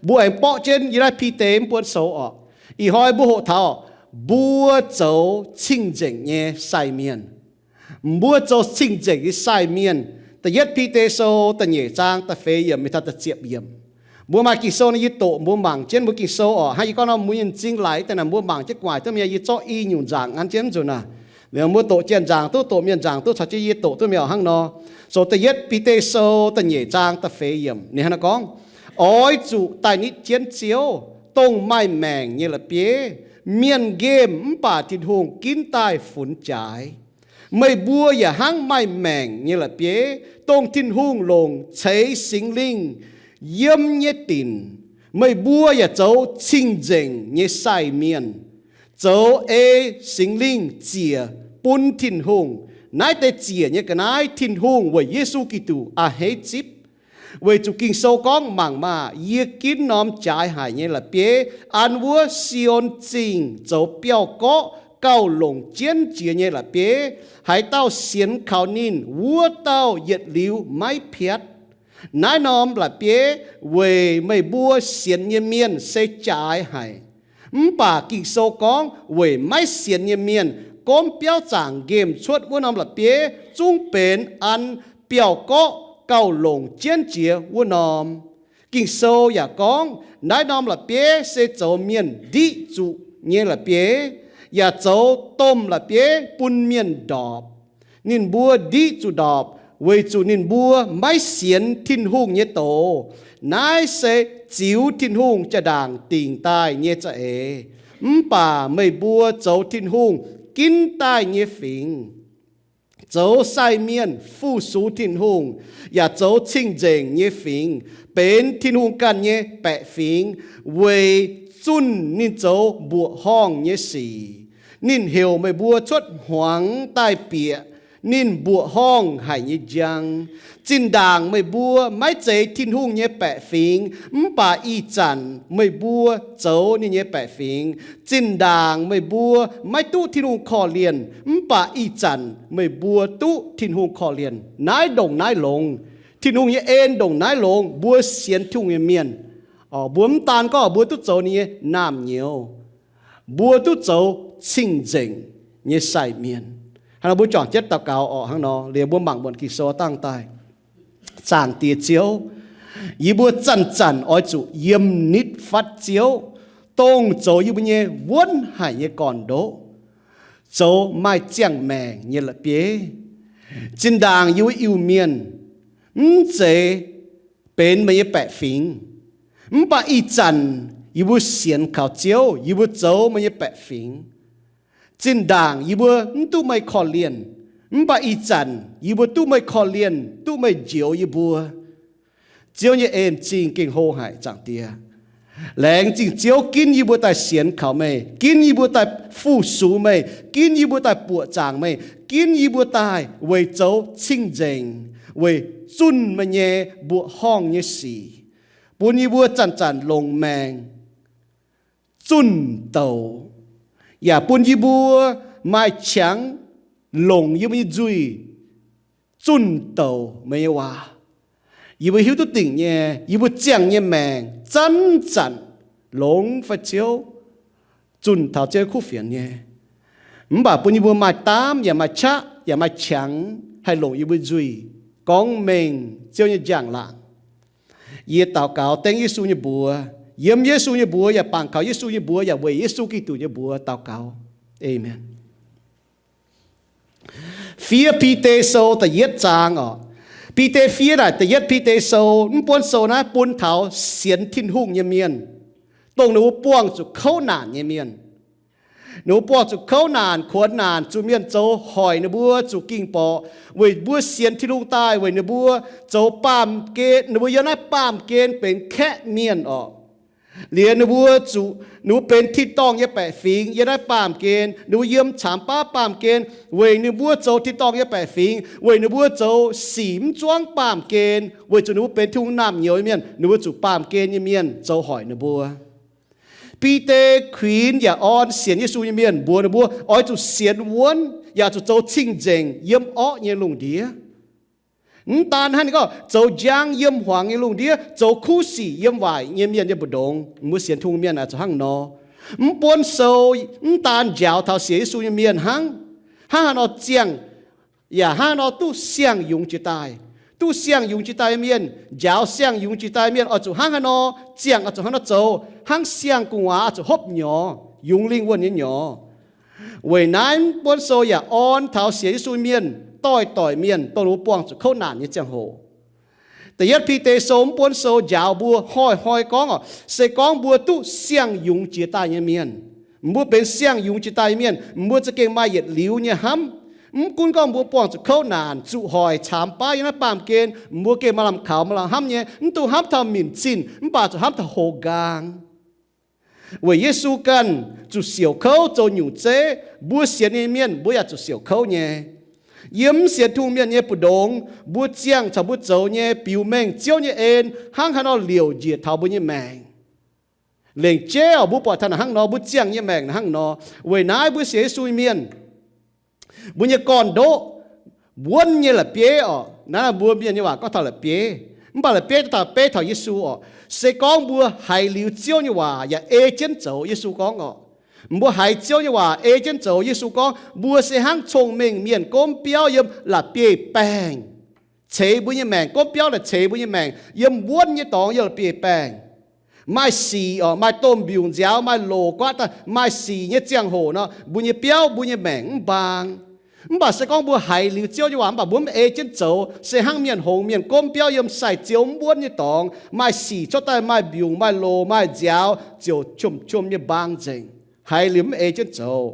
Mbuo aengx borqv jienv yie naaiv Bide mv buonv sou orqc. Ih hnoi mbuo hoqc taux mbuo zoux cing-nzengc nyei sai mienh. Mbuo zoux cing-nzengc nyei sai mienh. Da'yietv Bide sou da'nyeic zaang da'feix yiemc mingh taux da'ziepc yiemc. Mbuo maaih Ging-Sou nor yie doqc mbuo mangc jienv mbuo Ging-Sou orqc. Hnangv yie gorngv nor, mbuo nyei m'zing laaix daaih naaic mbuo mangc jienv gu'nguaaic duqv mi'aqv. Yie zorqv i nyungc nzaangc an jienv nzunc naaic. Liuz mbuo doqc janx nzaangc duqv, doqc mienh nzangc duqv caux jienv yie doqc duqv mi'aqv hnangv nor. Sou da'yietv Bide sou da'nyeic zaang da'feix yiemc ninh hnangv naaiv gorngv, oix zuqc daaih nitv jienv Ziouv, dongh maaih maengc nyei la'bieiv. Mienh nqemh mv baac Tin-Hungh ginv daaih funx jaaix. Meih mbuo yaac hnangv maaih maengc nyei la'bieiv, dongh Tin-Hungh longc ceix Singx Lingh yiem nyei dinc. Meih mbuo yaac zoux cing-nzengc nyei sai mienh, zoux ei Singx Lingh ziec bun Tin-Hungh. Naaiv deix ziec nyei ga'naaiv Tin-Hungh weic Yesu Giduc a'hneiv zipv. Weic zuqc Ging-Sou gorngv, mangc maah! Yie ginv norm jaaix haic nyei la'bieiv an wuov Si^on Zingh zoux biauv-gorqv gauh longc jienv jiex nyei la'bieiv. Haaix dauh sienx kaux ninh, wuov dauh yietc liuz maiv piatv. Naaiv norm la'bieiv weic meih mbuo sienx nyei mienh se jaaix haic. Mv baac Ging-Sou gorngv weic maiv sienx nyei mienh, gomv biauv zaangc nqemh cuotv wuov norm la'bieiv zungv benx an biauv-gorqv gauh longc jienv jiex wuov norm. Ging-Sou yaac gorngv naaiv norm la'bieiv se zoux mienh ndiqv zuqc nyei la'bieiv, yaac zoux domh la'bieiv bun mienh ndorpc. Ninh mbuo ndiqv zuqc ndorpc weic zuqc ninh mbuo maiv sienx Tin-Hungh nyei doz. Naaiv se ziux Tin-Hungh jaa-ndaangc dingc daaih nyei za'eix. Mv baac meih mbuo zoux Tin-Hungh ginv daaih nyei fingx, zoux sai mienh fu-sux Tin-Hungh, yaac zoux cing-nzengc nyei fingx, benx Tin-Hungh ganh nyei baeqc fingx, weic zunh ninh zoux mbuoqc horngh nyei sic. Ninh heuc meih mbuo cuotv hmuangx daaih bieqc ninh mbuoqc horngh haic nyei njang. Zinh ndaangc meih mbuo maiv zeiz Tin-Hungh nyei baeqc fingx, mv baac ih zanc meih mbuo zoux ninh nyei baeqc fingx. Zinh ndaangc meih mbuo maiv duqv Tin-Hungh korv-lienh, mv baac ih zanc meih mbuo duqv Tin-Hungh korv-lienh. Naaiv ndongc naaiv longx. Tin-Hungh nyei en ndongc naaiv longx. Mbuo sienx Tin-Hungh nyei mienh, mbuo mv daan gorngv mbuo duqv zoux ninh nyei naamh nyouz, mbuo duqv zoux cing-nzengc nyei sai mienh. Hnangv nor mbuo juangc jienv daux gaux orqc. Hnangv nor liuz mbuo mangc muonc Ging-Sou dangh daaih, Zaangc Diex Ziouv, yie mbuo zanc-zanc oix zuqc yiem nitv fatv Ziouv, dongh zoux yie mbuo nyei wuonv haic nyei gorn-ndoqv, zoux maaih ziangh maengc nyei la'bieiv. Zinh ndaangc yie mbuo Iu-Mienh mv zeiz benx meih nyei baeqc fingx, mv baac ih zanc yie mbuo sienx kaux Ziouv, yie mbuo zoux meih nyei baeqc fingx. Zinh ndaangc yie mbuo mv duqv meih korv-lienh, mv baac ih zanc yie mbuo duqv meih korv-lienh, duqv meih njoux yie mbuo. Ziouv nyei en-zingh gengh hlo haic, Zaangc Diex. Laengz zingh Ziouv ginv yie mbuo daaih sienx kaux meih, ginv yie mbuo daaih fu-sux meih, ginv yie mbuo daaih buoqc zaangc meih, ginv yie mbuo daaih weic zoux cing-nzengc, weic zunh meih nyei mbuoqc horngh nyei sic, bun yie mbuo zanc-zanc longc maengc zunh douz, yaac bun yie mbuo maaih qangx longc yie mbuo nyei nzuih zunh douz meih nyei waac. Yie mbuo hiuv duqv dingc nyei, yie mbuo ziangh nyei maengc zanc-zanc longx fai ciouv zunh taux Ziouv kuv fienx nyei. Mv baac bun yie mbuo maaih daamv yaac maaih qaqv yaac maaih qangx haih longc yie mbuo nzuih gorngv mengh Ziouv nyei njang-laangc. Yie daux gaux dengv Yesu nyei mbuox, yiem Yesu nyei mbuox yaac bangc kaux Yesu nyei mbuox yaac weic Yesu Giduc nyei mbuox daux gaux. Aamen. Fiev Bide Sou da'yietv zaang orqc. Bide fiev naaic da'yietv Bide Sou, mv buonv sou naaiv bun taux sienx Tin-Hungh nyei mienh, dongh ninh mbuo buangh zuqc kouv naanc nyei mienh. Ninh mbuo buangh zuqc kouv naanc, kuonx naanc, zuqc mienh zoux hoic ninh mbuo zuqc ging-borqc, weic mbuo sienx Tin-Hungh daaih, weic ninh mbuo zoux baamh gen, ninh mbuo yiem naaiv baamh gen benx kaeqv mienh orqc. Liuz ninh mbuo zuqc, ninh mbuo benx tin-dorngh nyei baeqc fingx yiem naaiv baamh gen, ninh mbuo yiem caamx baav baamh gen, weic ninh mbuo zoux tin-dorngh nyei baeqc fingx, weic ninh mbuo zoux sic mv zuangv baamh gen, weic zuqc ninh mbuo benx Tin-Hungh naamh nyouz nyei mienh, ninh mbuo zuqc baamh gen nyei mienh zoux hoic ninh mbuo. Bide kuinx yaac orn sienx Yesu nyei mienh mbuox ninh mbuo oix zuqc sienx wuonv, yaac zuqc zoux cing-nzengc yiem orqv nyei lungh ndiev. Mv daan hnangv, ninh gorngv zoux njang yiem hmuangx nyei lungh ndiev, zoux kuv sic yiem waaic nyei mienh nyei mbu'ndongx. Mbuo sienx Tin-Hungh mienh aah, zuqc hnangv nor. Mv buonv sou mv daan njaaux taux sienx Yesu nyei mienh hnangv, hnangv haaix nor ziangh, yaac hnangv haaix nor duqv siang-yungz jiex daaih. Duqv siang-yungz jiex daaih mienh, njaaux siang-yungz jiex daaih mienh oix zuqc hnangv haaix nor ziangh, oix zuqc hnangv haaix nor zoux, hnangv siang-gu'nguaaz oix zuqc hopv nyorx, yungz lingh wuonh nyei nyorx. Weic naaiv mv buonv sou yaac orn taux sienx Yesu mienh, doix-doic mienh, dongh ninh mbuo buangh zuqc kouv naanc nyei ziangh hoc. Da'yietv Bide Sou mv buonv sou njaaux mbuo hnoi-hnoi gorngv oc, se gorngv mbuo duqv siang-yungz jiex daaih nyei mienh, mbuo benx siang-yungz jiex daaih nyei mienh, mbuo za'gengh maaih yietc liuz nyei hnamv. Mv gunv gorngv mbuo buangh zuqc kouv naanc, zuqc hoic, caamx baav yiem naaiv baamh gen, mbuo gengh maaih lamh kaux, maaih lamh hnamv nyei. Mv dungx hnamv taux minc zinh, mv baac zuqc hnamv taux houx nqaang. Weic Yesu ganh zuqc siouc kouv zoux nyungc zeiv, mbuo sienx nyei mienh mbuo yaac zuqc siouc kouv nyei. Yiem mv sienx Tin-Hungh mienh nyei mbu'ndongx, mbuo ziangh caux mbuo zoux nyei biux mengh Ziouv nyei en hnangv haaix nor liouc njiec taux mbuo nyei maengc. Lengc jeiv oc, mbuo buatc taux naaic hnangv nor, mbuo ziangh nyei maengc naaic hnangv nor. Weic naaiv mbuo sienx Yesu nyei mienh, mbuo nyei gorn-ndoqv wuonv nyei la'bieiv oc. Naaiv mbuo mienh nyei waac gorngv taux la'bieiv, mv baac la'bieiv dauh dauh beiv taux Yesu oc. Se gorngv mbuo haiz liuz Ziouv nyei waac yaac ei jienv zoux, Yesu gorngv oc, mbuo haiz Ziouv nyei waac ei jienv zoux, Yesu gorngv mbuo se hnangv cong-mengh mienh gomv biauv yiem la'bieiv-baengh, ceix mbuo nyei maengc, gomv biauv naaic ceix mbuo nyei maengc yiem wuonv nyei dorngx, yiem la'bieiv-baengh. Maaih sic oc, maaih domh mbiungc nziaaux, maaih loc guaatv daaih, maaih sic nyei ziangh hoc nor, mbuo nyei biauv, mbuo nyei maengc mv mbaang. Mv baac se gorngv mbuo haiz liuz Ziouv nyei waac mv baac mbuo mv ei jienv zoux, se hnangv mienh hngongx mienh gomv biauv yiem sai-ziou mv wuonv nyei dorngx, maaih sic cuotv daaih, maaih mbiungc, maaih loc, maaih nziaaux, ziouc qom-qom nyei mbaang nzengc. Haiz liuz mv ei jienv zoux.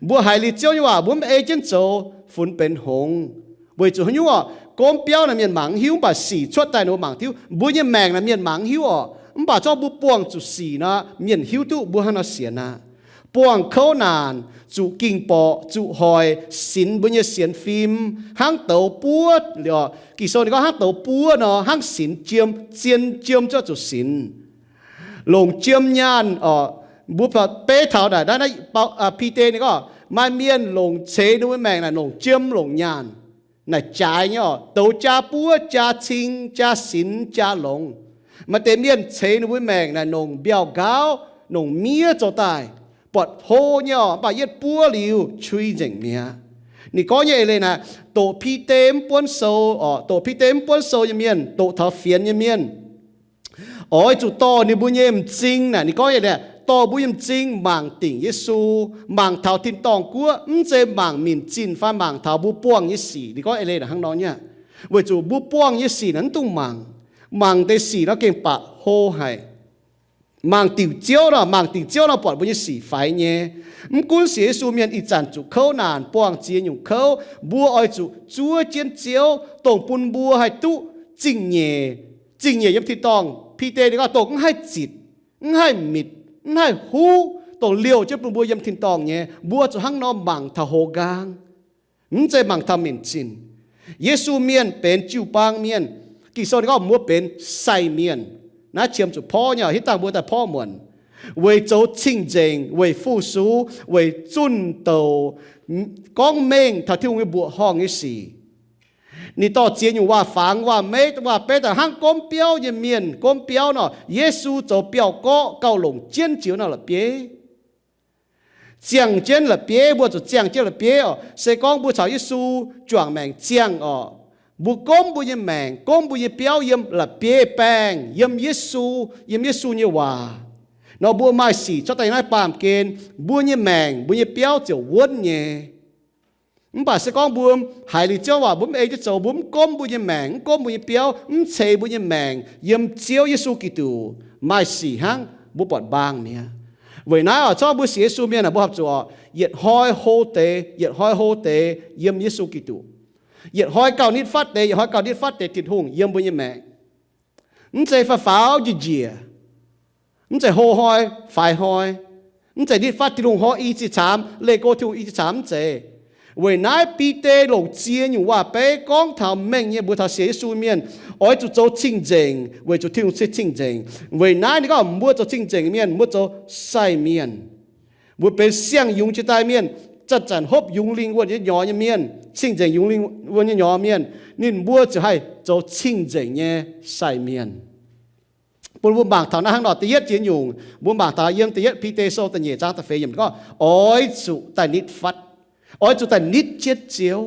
Mbuo haiz liuz Ziouv nyei waac mbuo mv ei jienv zoux, funx benx hngongx. Weic zuqc haaix nyungc oc? Gomv biauv naaic mienh mangc mv hiuv, mv baac sic cuotv daaih ninh mbuo mangc hiuv. Mbuo nyei maengc naaic mienh mangc mv hiuv oc. Mv baac zorqv mbuo buangh zuqc sic nor, mienh hiuv duqv mbuo hnangv nor sienx aqv. Buangh kouv naanc, zuqc ging-borqc, zuqc hoic, sinx mbuo nyei sienx fim hnangv douz buov. Ging-Sou ninh gorngv hnangv douz buov nor, hnangv sinx jiem, zien jiem zorqv zuqc sinx. Longc jiem nyaanh oc. Mbuo beiv taux naaic, naaiv Bide ninh gorngv maaih mienh longc, ceix ninh mbuo maengc naaic longc jiem longc nyaanh, naaic jaaix nyei oc, douz jaa buov, jaa cing, jaa sinx, jaa longx. Maaih deix mienh ceix ninh mbuo maengc naaic longc mbiauh nqaauv, longc miev zoux daaih, buatc hlo nyei oc, mv baac yietv buov liuz qui nzengc mi'aqv. Ninh gorngv nyei eix leiz naaic, doqc Bide mv buonv sou oc, doqc Bide mv buonv sou nyei mienh, doqc taux fienx nyei mienh, oix zuqc dorh ninh mbuo nyei m'zing naaic, ninh gorngv eix leiz, dorh mbuo nyei m'zing mangc dingc Yesu, mangc taux tin-dorngh guoqv, mv zeiz mangc minc zinh fai mangc taux mbuo buangh nyei sic. Ninh gorngv eix leiz naaic hnangv nor nyei aqv. Weic zuqc mbuo buangh nyei sic naaic mv dungx mangc. Mangc deix sic nor gengh baac hlo haic. Mangc dingc Ziouv nor, mangc dingc Ziouv nor buatc mbuo nyei sic faix nyei. Mv gunv sienx Yesu mienh ih zanc zuqc kouv naanc, buangh ziex nyungc kouv, mbuo oix zuqc zuov jienv Ziouv, dongh bun mbuo haih duqv zingh nyeic, zingh nyeic yiem tin-dorngh. Bide ninh gorngv dongh mv haih zitc, mv haih mitc, mv haih huv, dongh liouh jienv bun mbuo yiem tin-dorngh nyei. Mbuo zuqc hnangv nor mangc taux hoz nqaang, mv zeiz mangc taux minc zinh. Yesu mienh benx jiu-baang mienh. Ging-Sou ninh gorngv mbuo benx sai mienh. Naaiv qiemx zuqc porv nyei, hitv dangh mbuo daaih porv muonc. Weic zoux cing-nzengc, weic fu-sux, weic zunh douc, gorngv mengh taux Tin-Hungh nyei mbuoqc horngh nyei sic. Ninh dorh ziex nyungc waac-fangx, waac-meiv, waac-beiv daaih hnangv gomv biauv nyei mienh gomv biauv nor, Yesu zoux biauv-gorqv gauh longc jienv jiex nor la'bieiv. Ziangh jienv la'bieiv, mbuo zuqc ziangh jienv la'bieiv oc. Se gorngv mbuo caux Yesu juangc maengc ziangh oc, mbuo gomv mbuo nyei maengc, gomv mbuo nyei biauv yiem la'bieiv baengh, yiem Yesu, yiem Yesu nyei waac nor, mbuo maaih sic cuotv daaih yiem naaiv baamh gen, mbuo nyei maengc, mbuo nyei biauv ziouc wuonv nyei. Mv baac se gorngv mbuo haiz liuz Ziouv waac, mbuo mv ei jienv zoux, mbuo mv gomv mbuo nyei maengc, mv gomv mbuo nyei biauv, mv ceix mbuo nyei maengc yiem Ziouv Yesu Giduc, maaih sic hnangv mbuo buatc mbaang mi'aqv. Weic naaiv oc, zorqv mbuo sienx Yesu mienh aah, mbuo horpc zuqc yietc hnoi hlo deix, yietc hnoi hlo deix yiem Yesu Giduc. Yietc hnoi gauh nitv fatv deix, yietc hnoi gauh nitv fatv deix Tin-Hungh yiem mbuo nyei maengc. Mv zeiz faaux faaux njiec njiec, mv zeiz hlo hnoi faix hnoi, mv zeiz nitv fatv Tin-Hungh hnoi i ziex caamx, leih go Tin-Hungh i ziex caamx, mv zeiz. Weic naaiv Bide longc ziex nyungc waac-beiv gorngv taux mengh nyei mbuox taux sienx Yesu mienh oix zuqc zoux cing-nzengc, weic zuqc Tin-Hungh se cing-nzengc. Weic naaiv ninh gorngv mbuo zoux cing-nzengc mienh, mbuo zoux sai mienh. Mbuo benx siang-yungz jiex daaih mienh, zanc-zanc hopv yungz lingh wuonh nyei nyorx nyei mienh, cing-nzengc yungz lingh wuonh nyei nyorx mienh, ninh mbuo ziouc haih zoux cing-nzengc nyei sai mienh. Bun mbuo mangc taux naaiv hnangv nor, da'yietv ziex nyungc, mbuo mangc taux yiem da'yietv Bide Sou da'nyeic zaang da'feix yiemc gorngv, oix zuqc daaih nitv fatv, oix zuqc daaih nitv jienv Ziouv,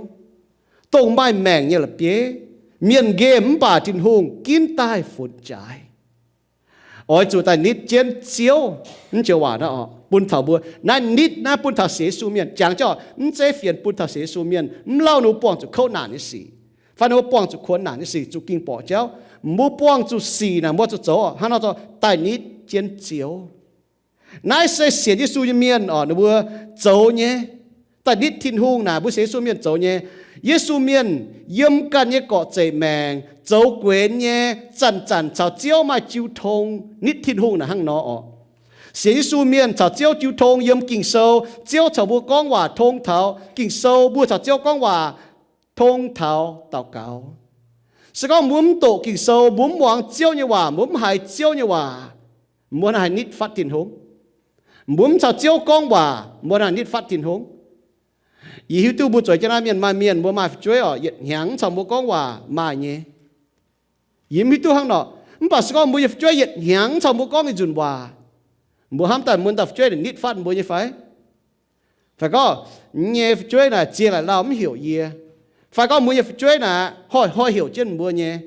dongh maaih maengc nyei la'bieiv. Mienh nqemh mv baac Tin-Hungh ginv daaih funx jaaix. Oix zuqc daaih nitv jienv Ziouv. Mv joux waac naaiv oc, bun taux mbuo naaiv nitv naaiv bun taux sienx Yesu mienh. Jangx jienv oc, mv zeiz fienx bun taux sienx Yesu mienh, mv lauh ninh mbuo buangh zuqc kouv naanc nyei sic, fai ninh mbuo buangh zuqc kuonx naanc nyei sic zuqc ging borqc jauv. Mbuo buangh zuqc sic naaic mbuo zuqc zoux hnangv nor, zoux daaih nitv jienv Ziouv. Naaiv se sienx Yesu nyei mienh oc, ninh mbuo zoux nyei. Daaih nitv Tin-Hungh naaic mbuo sienx Yesu mienh zoux nyei. Yesu mienh yiem ganh nyei gorqv-zeic maengc zoux guenx nyei, zanc-zanc caux Ziouv maaih jiu tong. Nitv Tin-Hungh naaic hnangv nor oc. Sienx Yesu mienh caux Ziouv jiu tong yiem Ging-Sou. Ziouv caux mbuo gorngv waac tong taux Ging-Sou, mbuo caux Ziouv gorngv waac tong taux daux gaux. Se gorngv mbuo mv doqc Ging-Sou, mbuo mv muangx Ziouv nyei waac, mbuo mv haiz Ziouv nyei waac, mbuo naaiv haih nitv fatv Tin-Hungh? Mbuo mv caux Ziouv gorngv waac, mbuo naaiv haih nitv fatv Tin-Hungh? Yie hiuv duqv mbuo zueiz jienv naaiv mienh maaih mienh mbuo maaih fu'jueiv oc, yietc hnyangx mv caux mbuo gorngv waac maaih nyei. Yie mv hiuv duqv hnangv nor. Mv baac se gorngv mbuo nyei fu'jueiv yietc hnyangx mv caux mbuo gorngv nyei nzunc waac, mbuo hnamv daaih mbuo dauh fu'jueiv naaic nitv fatv mbuo nyei fai? Fai gorngv, nyei fu'jueiv naaic ziex laaic lauh mv heuc yie. Fai gorngv mbuo nyei fu'jueiv naaic hoic hoic heuc jienv mbuo nyei.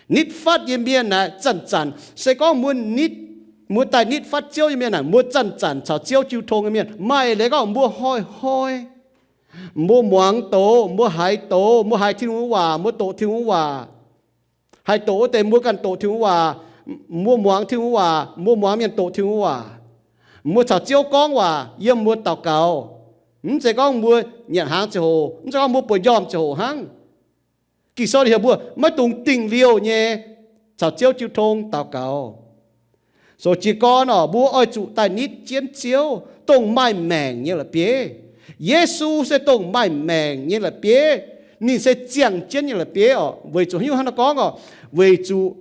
Nitv fatv nyei mienh naaic zanc-zanc, se gorngv mbuo nitv, mbuo daaih nitv fatv Ziouv nyei mienh naaic, mbuo zanc-zanc caux Ziouv jiu tong nyei mienh. Maaih leiz gorngv mbuo hoic hoic, mbuo muangx doz, mbuo haiz doz, mbuo haiz Tin-Hungh waac, mbuo doqc Tin-Hungh waac. Haih doqc wuov deix mbuo ganh doqc Tin-Hungh waac, mbuo muangx Tin-Hungh waac, mbuo muangx mienh doqc Tin-Hungh waac. Mbuo caux Ziouv gorngv waac yiem mbuo daux gaux. Mv zeiz gorngv mbuo nyanc hnaangx ziangh hoc, mv zeiz gorngv mbuo bueix njormh ziangh hoc hnangv. Ging-Sou ninh heuc mbuo maiv dungx dingh liouh nyei caux Ziouv jiu tong daux gaux. So jiez gorn oc, mbuo oix zuqc daaih nitv jienv Ziouv, dongh maaih maengc nyei la'bieiv. Yesu se dongh maaih maengc nyei la'bieiv. Ninh se ziangh jienv nyei la'bieiv oc. Weic zuqc haaix nyungc hnangv naaiv gorngv oc? Weic zuqc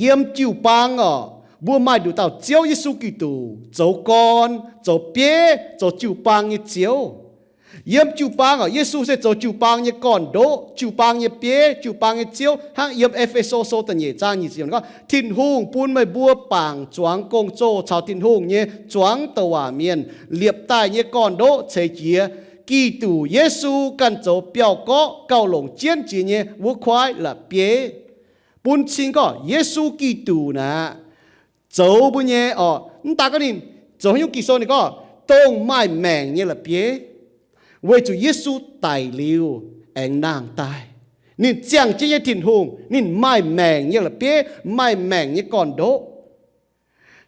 yiem jiu-baang oc, mbuo maaih nduqc dauh Ziouv Yesu Giduc zoux gorn, zoux bieiv, zoux jiu-baang nyei Ziouv. Yiem jiu-baang oc, Yesu se zoux jiu-baang nyei gorn-ndoqv, jiu-baang nyei bieiv, jiu-baang nyei Ziouv. Hnangv yiem E^fe^so Sou da'nyeic zaang nyic ziepc gorngv, Tin-Hungh bun meih mbuo bangc zuangx gong-zoh caux Tin-Hungh nyei zuangx douc waac mienh liepc daaih nyei gorn-ndoqv ceix jiez. Giduc Yesu ganh zoux biauv-gorqv gauh longc jienv jiex nyei wuov kuaaiv la'bieiv. Bun cing gorngv Yesu Giduc naaic zoux mbuo nyei oc. Mv daaih gorngv ninh zoux haaix nyungc, Ging-Sou ninh gorngv dongh maaih maengc nyei la'bieiv, weic zuqc Yesu daic liuz aengx nangh daaih. Ninh ziangh jienv nyei Tin-Hungh, ninh maaih maengc nyei la'bieiv, maaih maengc nyei gorn-ndoqv.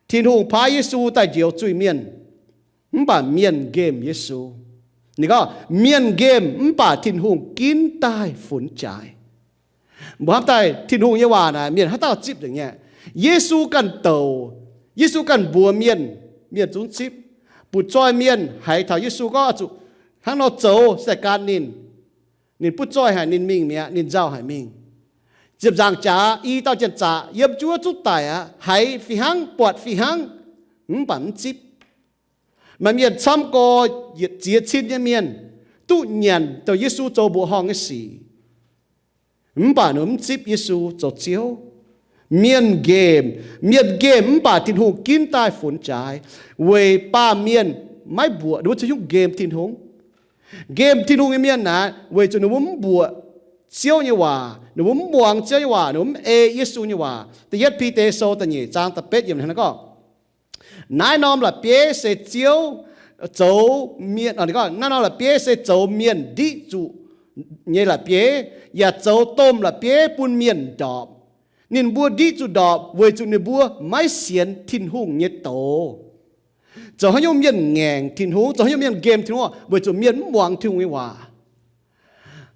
Tin-Hungh paaiv Yesu daaih njoux zuiz-mienh, mv baac mienh nqemh Yesu. Ninh gorngv, mienh nqemh mv baac Tin-Hungh ginv daaih funx jaaix. Mbuo hnamv daaih Tin-Hungh nyei waac naaic, mienh haaix dauh zipv nzengc nyei? Yesu ganh douc, Yesu ganh mbuox mienh, mienh zungv zipv. Butv-zoih mienh haiz taux Yesu gorngv zuqc hnangv nor zoux se gan ninh. Ninh butv-zoih haic, ninh mingh mi'aqv, ninh nzauh haic mingh. Ziepc nzaangc jaax i dauh janx-zaqc yiem juov zungv daic aqv, haiz fih hnangv, buatc fih hnangv, mv baac mv zipv. Maaih mienh camv gorx yietc ziex cin nyei mienh duqv nyanc douc Yesu zoux mbuoqc horngh nyei sic, mv baac ninh mv zipv Yesu zoux Ziouv. Mienh nqemh, mienh nqemh mv baac Tin-Hungh ginv daaih funx jaaix, weic baamh mienh maiv mbuoqc, ninh mbuo za'gengh nqemh Tin-Hungh. Nqemh Tin-Hungh nyei mienh naaic, weic zuqc ninh mbuo mv mbuoqc Ziouv nyei waac, ninh mbuo mv muangx Ziouv nyei waac, ninh mbuo mv ei Yesu nyei waac. Da'yietv Bide Sou da'nyeic zaang da'betv yiemc hnangv naaiv gorngv, naaiv norm la'bieiv se Ziouv zoux mienh, naaiv norm la'bieiv se zoux mienh ndiqv zuqc nyei la'bieiv, yaac zoux domh la'bieiv bun mienh ndorpc. Ninh mbuo ndiqv zuqc ndorpc weic zuqc ninh mbuo maiv sienx Tin-Hungh nyei doz. Zoux haaix nyungc mienh ngaengc Tin-Hungh, zoux haaix nyungc mienh nqemh Tin-Hungh? Weic zuqc mienh mv muangx Tin-Hungh nyei waac.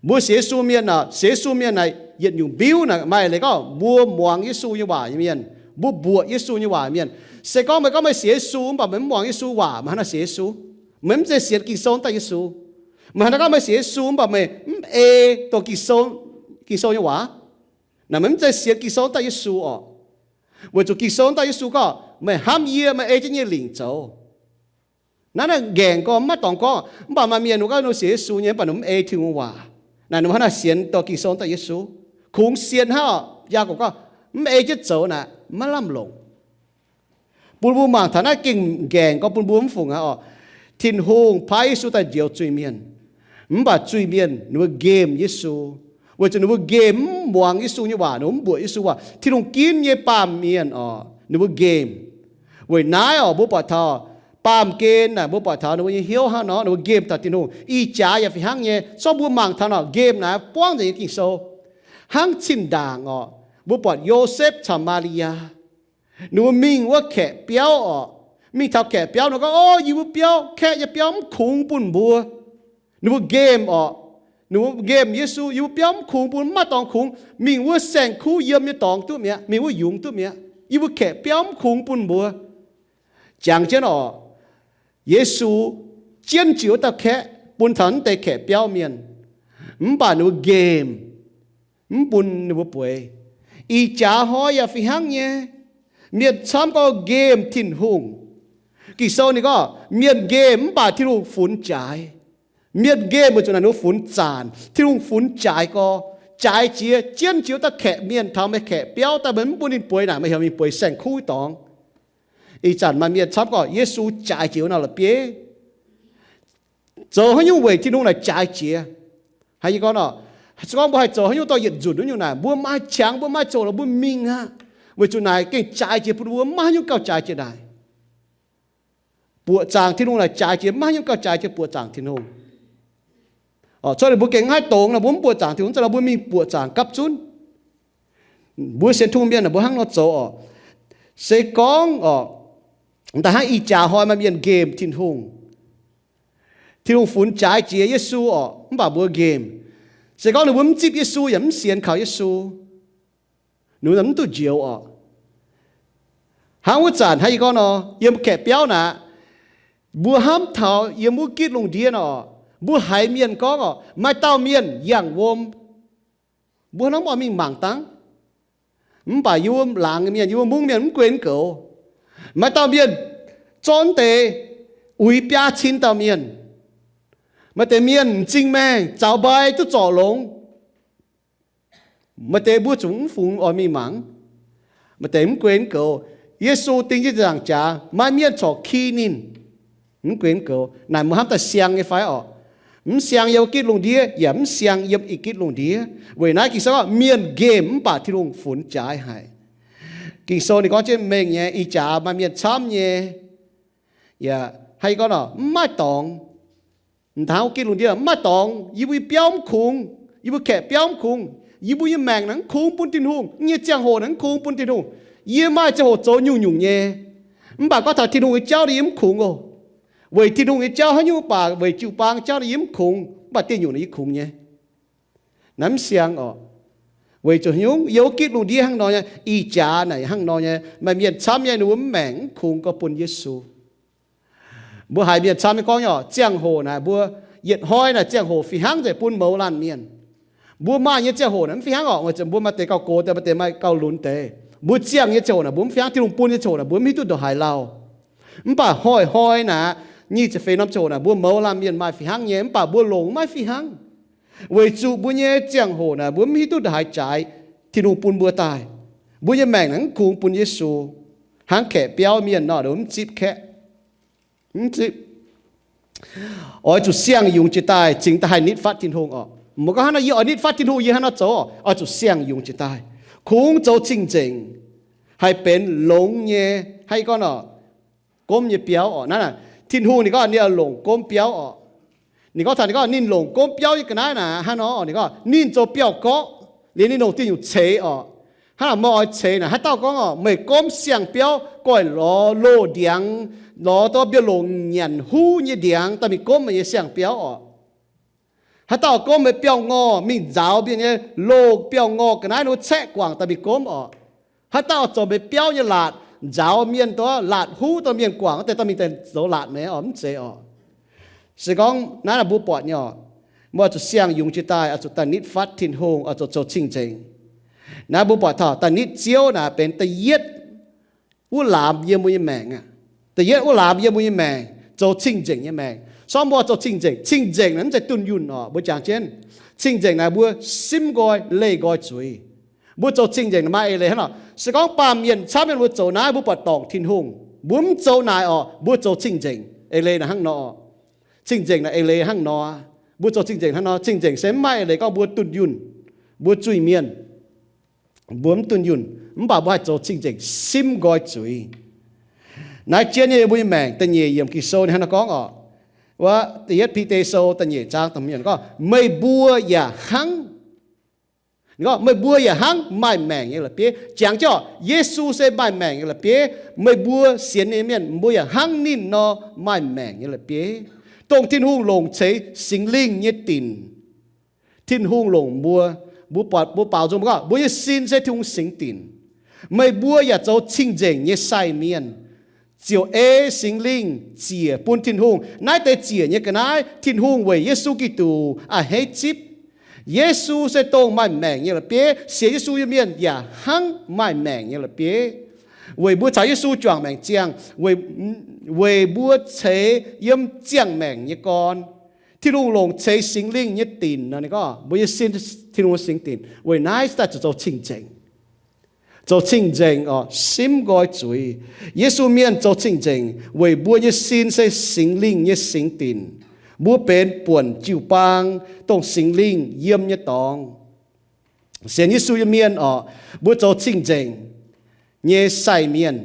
Mbuo sienx Yesu mienh aah, sienx Yesu mienh naaic yietc nyungc mbiuv naaic maaih leiz gorngv mbuo muangx Yesu nyei waac nyei mienh, mbuo mbuoqc Yesu nyei waac mienh. Se gorngv meih gorngv meih sienx Yesu mv baac meih mv muangx Yesu waac, meih haaix nor sienx Yesu? Meih mv zeiz sienx Ging-Sou daaih Yesu. Meih haaix nor gorngv meih sienx Yesu mv baac meih mv ei dongh Ging-Sou, Ging-Sou nyei waac? Naaic meih mv zeiz sienx Ging-Sou daaih Yesu orqc? Weic zuqc Ging-Sou daaih Yesu gorngv, meih hnamv yie, meih ei jienv yie nyei lingc zoux. Naaiv, naaiv nqaengc gorx mv maaih dorngx gorngv, mv baac maaih mienh wuov gaax ninh sienx Yesu nyei, mv baac ninh mv ei Tin-Hungh nyei waac. Naaic ninh mbuo hnangv naaic sienx dorh Ging-Sou daaih Yesu. Kungx sienx hnangv oc. Yaagorpc gorngv, mv ei jienv zoux naaic maiv lamh longc. Bun mbuo mangc taux naaiv gengh nqaengc gorx bun mbuo mv fungc aqv oc. Tin-Hungh paaiv Yesu daaih njoux zuiz-mienh. Mv baac zuiz-mienh ninh mbuo nqemh Yesu, weic zuqc ninh mbuo nqemh mv muangx Yesu nyei waac, ninh mbuo mv mbuoqc Yesu waac. Tin-Hungh ginv nyei baamh mienh oc, ninh mbuo nqemh. Weic naaiv oc, mbuo buatc taux baamh gen naaic, mbuo buatc taux ninh mbuo nyei hnyouv hnangv nor, ninh mbuo nqemh taux Tin-Hungh. Ih jaax yaac fih hnangv nyei. Zorqv mbuo mangc taux nor, nqemh naaic buangv nzengc nyei Ging-Sou. Hnangv zinh ndaangc oc, mbuo buatc Yosepv caux Maa^li^yaa, ninh mbuo mingh wuov kaeqv biauv oc. Mingh taux kaeqv biauv nor gorngv, O, yie mbuo biauv, kaeqv nyei biauv mv kungx bun mbuo. Ninh mbuo nqemh oc. Ninh mbuo nqemh Yesu, Yie mbuo biauv mv kungx bun, mv maaih dorngx kungx. Mingh wuov saeng-kuv yiem nyei dorngx duqv mi'aqv, mingh wuov yungz duqv mi'aqv. Yie mbuo kaeqv biauv mv kungx bun mbuo. Jangx jienv oc, Yesu jienv jiex wuov dauh kaeqv bun taux naaiv deix kaeqv biauv mienh, mv baac ninh mbuo nqemh, mv bun ninh mbuo bueix. Ih jaax hnoi yaac fih hnangv nyei. Mienh camv gorngv nqemh Tin-Hungh. Ging-Sou ninh gorngv, mienh nqemh mv baac Tin-Hungh funx jaaix. Mienh nqemh weic zuqc naaic ninh mbuo funx zanc, Tin-Hungh funx jaaix gorx. Jaaix jiex, jienv jiex wuov dauh kaeqv mienh taux meih kaeqv biauv daaih, meih mv bun ninh bueix naaic, meih heuc ninh bueix saeng-kuv dorngx. Ih zanc maaih mienh camv gorngv Yesu jaaix jiex wuov nor la'bieiv. Zoux haaix nyungc weic Tin-Hungh naaic jaaix jiex? Haaix nyungc gorngv nor, se gorngv mbuo haih zoux haaix nyungc dorh yietc nzunc wuov nyungc naaic, mbuo maaih qangx, mbuo maaih zoqc lorqc, mbuo mingh aqv. Weic zuqc naaic gengh jaaix jiex bun mbuo, maiv haaix nyungc gauh jaaix jiex naaic. Buoqc zaangc Tin-Hungh naaic jaaix jiex, maiv haaix nyungc gauh jaaix jiex buoqc zaangc Tin-Hungh. Corc ninh mbuo gengh maiv dongz nor, mbuo mv buoqc zaangc Tin-Hungh, za'gengh mbuo mingh buoqc zaangc gapv zunv. Mbuo sienx Tin-Hungh mienh naaic, mbuo hnangv nor zoux oc. Se gorngv oc, da'hnangv ih jaax hnoi maaih mienh nqemh Tin-Hungh, Tin-Hungh funx jaaix jiex Yesu oc, mv baac mbuo nqemh. Se gorngv ninh mbuo mv zipv Yesu yaac mv sienx kaux Yesu, ninh mbuo mv duqv njoux oc. Hnangv wuov zanc hnangv yie gorngv nor, yiem kaeqv biauv naaic, mbuo hnamv taux yiem wuov gitv lungh ndiev nor, mbuo haiz mienh gorngv oc, maaih dauh mienh yangh wuom. Mbuo hnamv oix mingh mangc dangv. Mv baac yie mbuo laangz mienh, yie mbuo mungv mienh mv gunv goux. Maaih dauh mienh zorqv deix uix biaa cin dauh mienh. Maaih deix mienh m'zing maengh, zaux mbai duqv zorc longx. Maaih deix mbuo zuqc mv fungx oix mingh mangc. Maaih deix mv gunv goux. Yesu ding jienv nzaangc jaax, maaih mienh corc ki ninh, mv gunv goux. Naaic mbuo hnamv daaih siang nyei fai orqc? Mv siang yiem gitv lungh ndiev, yaac mv siang yiem ih gitv lungh ndiev. Weic naaiv Ging-Sou gorngv mienh nqemh mv baac Tin-Hungh funx jaaix haic. Ging-Sou ninh gorngv jienv mengh nyei, ih jaax maaih mienh camv nyei. Yaac hnangv yie gorngv nor, mv maaih dorngx. M'daaih hnangv gitv lungh ndiev mv maaih dorngx, yie mbuo nyei biauv mv kungx, yie mbuo kaeqv biauv mv kungx, yie mbuo nyei maengc naaic mv kungx bun Tin-Hungh, yie nyei ziangh hoc naaic mv kungx bun Tin-Hungh. Yie maaih ziangh hoc zoux nyungc-nyungc nyei. Mv baac gorngv taux Tin-Hungh nyei jauv naaic yie mv kungx oc. Weic Tin-Hungh nyei jauv haaix nyungc baac weic jiu-baang jauv naaic yie mv kungx, mv baac dieh nyungc naaic yie kungx nyei. Naaiv mv siang orqc. Weic zuqc haaix nyungc? Yiem wuov gitv lungh ndiev hnangv nor nyei, ih jaax naaic hnangv nor nyei, maaih mienh camv nyei ninh mbuo mv maengc mv kungx gorngv bun Yesu. Mbuo haiz mienh camv nyei gorngv nyei orqc, ziangh hoc naaic mbuo yietc hnoi naaic ziangh hoc fih hnangv nzengc bun mouz laanh mienh. Mbuo maaih nyei ziangh hoc naaic mv fih hnangv orqc, weic zuqc mbuo maaih deix gauh gox deix, maaih deix maaih gauh lunx deix. Mbuo ziangh nyei ziangh hoc naaic mbuo mv fih hnangv, Tin-Hungh bun nyei ziangh hoc naaic mbuo mv hiuv duqv ndongc haaix lauh. Mv baac hnoi-hnoi naaic nyic ziepc feix norm ziangh hoc naaic mbuo mouz laanh mienh maaih fih hnangv nyei, mv baac mbuo longc maiv fih hnangv. Weic zuqc mbuo nyei ziangh hoc naaic mbuo mv hiuv duqv ndongc haaix jaaix Tin-Hungh bun mbuo daaih. Mbuo nyei maengc naaic mv kungx bun Yesu. Hnangv kaeqv biauv mienh nor, mv zipv kaeqv. Mv zipv. Oix zuqc siang-yungz jiex daaih cingx daaih haih nitv fatv Tin-Hungh orqc. Mv gorngv hnangv nor, yie oix nitv fatv Tin-Hungh, yie hnangv nor zoux, oix zuqc siang-yungz jiex daaih, kungx zoux cing-nzengc, haih benx longx nyei, hnangv yie gorngv nor, gomv nyei biauv orqc. Naaiv, Tin-Hungh ninh gorngv ninh oix longc gomv biauv orqc. Ninh gorngv taux ninh gorngv ninh longc gomv biauv nyei ga'naaiv naaic hnangv nor, ninh gorngv ninh zoux biauv-gorqv liuz ninh longc diuh nyungc ceix orqc. Hnangv naaic meih oix ceix naaic, haaix dauh gorngv orqc, meih gomv siang-biauv goiv lorz loz ndiangx, lorz dongh mbienv longc nyanc huv nyei ndiangx daaih mingh gomv meih nyei siang-biauv orqc. Haaix dauh gomv meih biauv-ngorh mingh nzaaux mienh nyei loz, biauv-ngorh ga'naaiv ninh caeqv guangc daaih mingh gomv orqc. Haaix dauh zoux meih biauv nyei laatc, nzaaux mienh dongh laatc huv dongh mienh guangc wuov deix daaih mingh daaih zoux laatc meih orqc, mv zeiz orqc. Se gorngv naaiv naaic mbuo buatc nyei orqc, mbuo oix zuqc siang-yungz jiex daaih, oix zuqc daaih nitv fatv Tin-Hungh, oix zuqc zoux cing-nzengc. Naaiv mbuo buatc taux daaih nitv Ziouv naaic benx da'yietv wuov laamz yiem mbuo nyei maengc aqv. Da'yietv wuov laamz yiem mbuo nyei maengc, zoux cing-nzengc nyei maengc. Sorng mbuo zoux cing-nzengc. Cing-nzengc naaiv mv zeiz dunh yunh orqc. Mbuo jangx jienv, cing-nzengc naaiv mbuo simv nqoi, leih nqoi zuiz. Mbuo zoux cing-nzengc naaiv maaih eix leiz hnangv nor. Se gorngv baamh mienh camv mienh mbuo zoux naaiv, mbuo buatc dorngc Tin-Hungh. Mbuo mv zoux naaic orqc, mbuo zoux cing-nzengc. Eix leiz naaic hnangv nor. Cing-nzengc naaic eix leiz hnangv nor. Mbuo zoux cing-nzengc hnangv nor. Cing-nzengc se mv maaih eix leiz gorngv mbuo dunh yunh, mbuo zuiz-mienh, mbuo mv dunh yunh, mv baac mbuo haih zoux cing-nzengc simv nqoi zuiz. Naaiv jienv nyei mbuo nyei maengc. Da'nyeic yiemc Ging-Sou ninh hnangv naaiv gorngv orqc, wuov da'yietv Bide Sou da'nyeic zaang da'hmz yiemc gorngv, meih mbuo yaac hnangv, gorngv, meih mbuo yaac hnangv maaih maengc nyei la'bieiv. Jangx jienv orqc, Yesu se maaih maengc nyei la'bieiv. Meih mbuo sienx ninh mienh, mbuo yaac hnangv ninh nor maaih maengc nyei la'bieiv, dongh Tin-Hungh longc ceix Singx Lingh nyei dinc. Tin-Hungh longc mbuo, mbuo buatc, mbuo baaux nzung mbuo gorngv mbuo nyei sin se Tin-Hungh singx dinc. Meih mbuo yaac zoux cing-nzengc nyei sai mienh, ziouc ei Singx Lingh ziec bun Tin-Hungh. Naaiv deix ziec nyei ga'naaiv, Tin-Hungh weic Yesu Giduc a'hneiv zipv. Yesu se dongh maaih maengc nyei la'bieiv. Sienx Yesu nyei mienh yaac hnangv maaih maengc nyei la'bieiv, weic mbuo caux Yesu juangc maengc ziangh, weic, weic mbuo ceix yiem ziangh maengc nyei gorn. Tin-Hungh longc ceix Singx Lingh nyei dinc nor, ninh gorngv mbuo nyei sin Tin-Hungh singx dinc. Weic naaiv daaih zuqc zoux cing-nzengc. Zoux cing-nzengc orqc, simv nqoi zuiz. Yesu mienh zoux cing-nzengc weic mbuo nyei sin se Singx Lingh nyei singx dinc. Mbuo benx buonc jiu-baang dongh Singx Lingh yiem nyei dorngx. Sienx Yesu nyei mienh orqc, mbuo zoux cing-nzengc nyei sai mienh.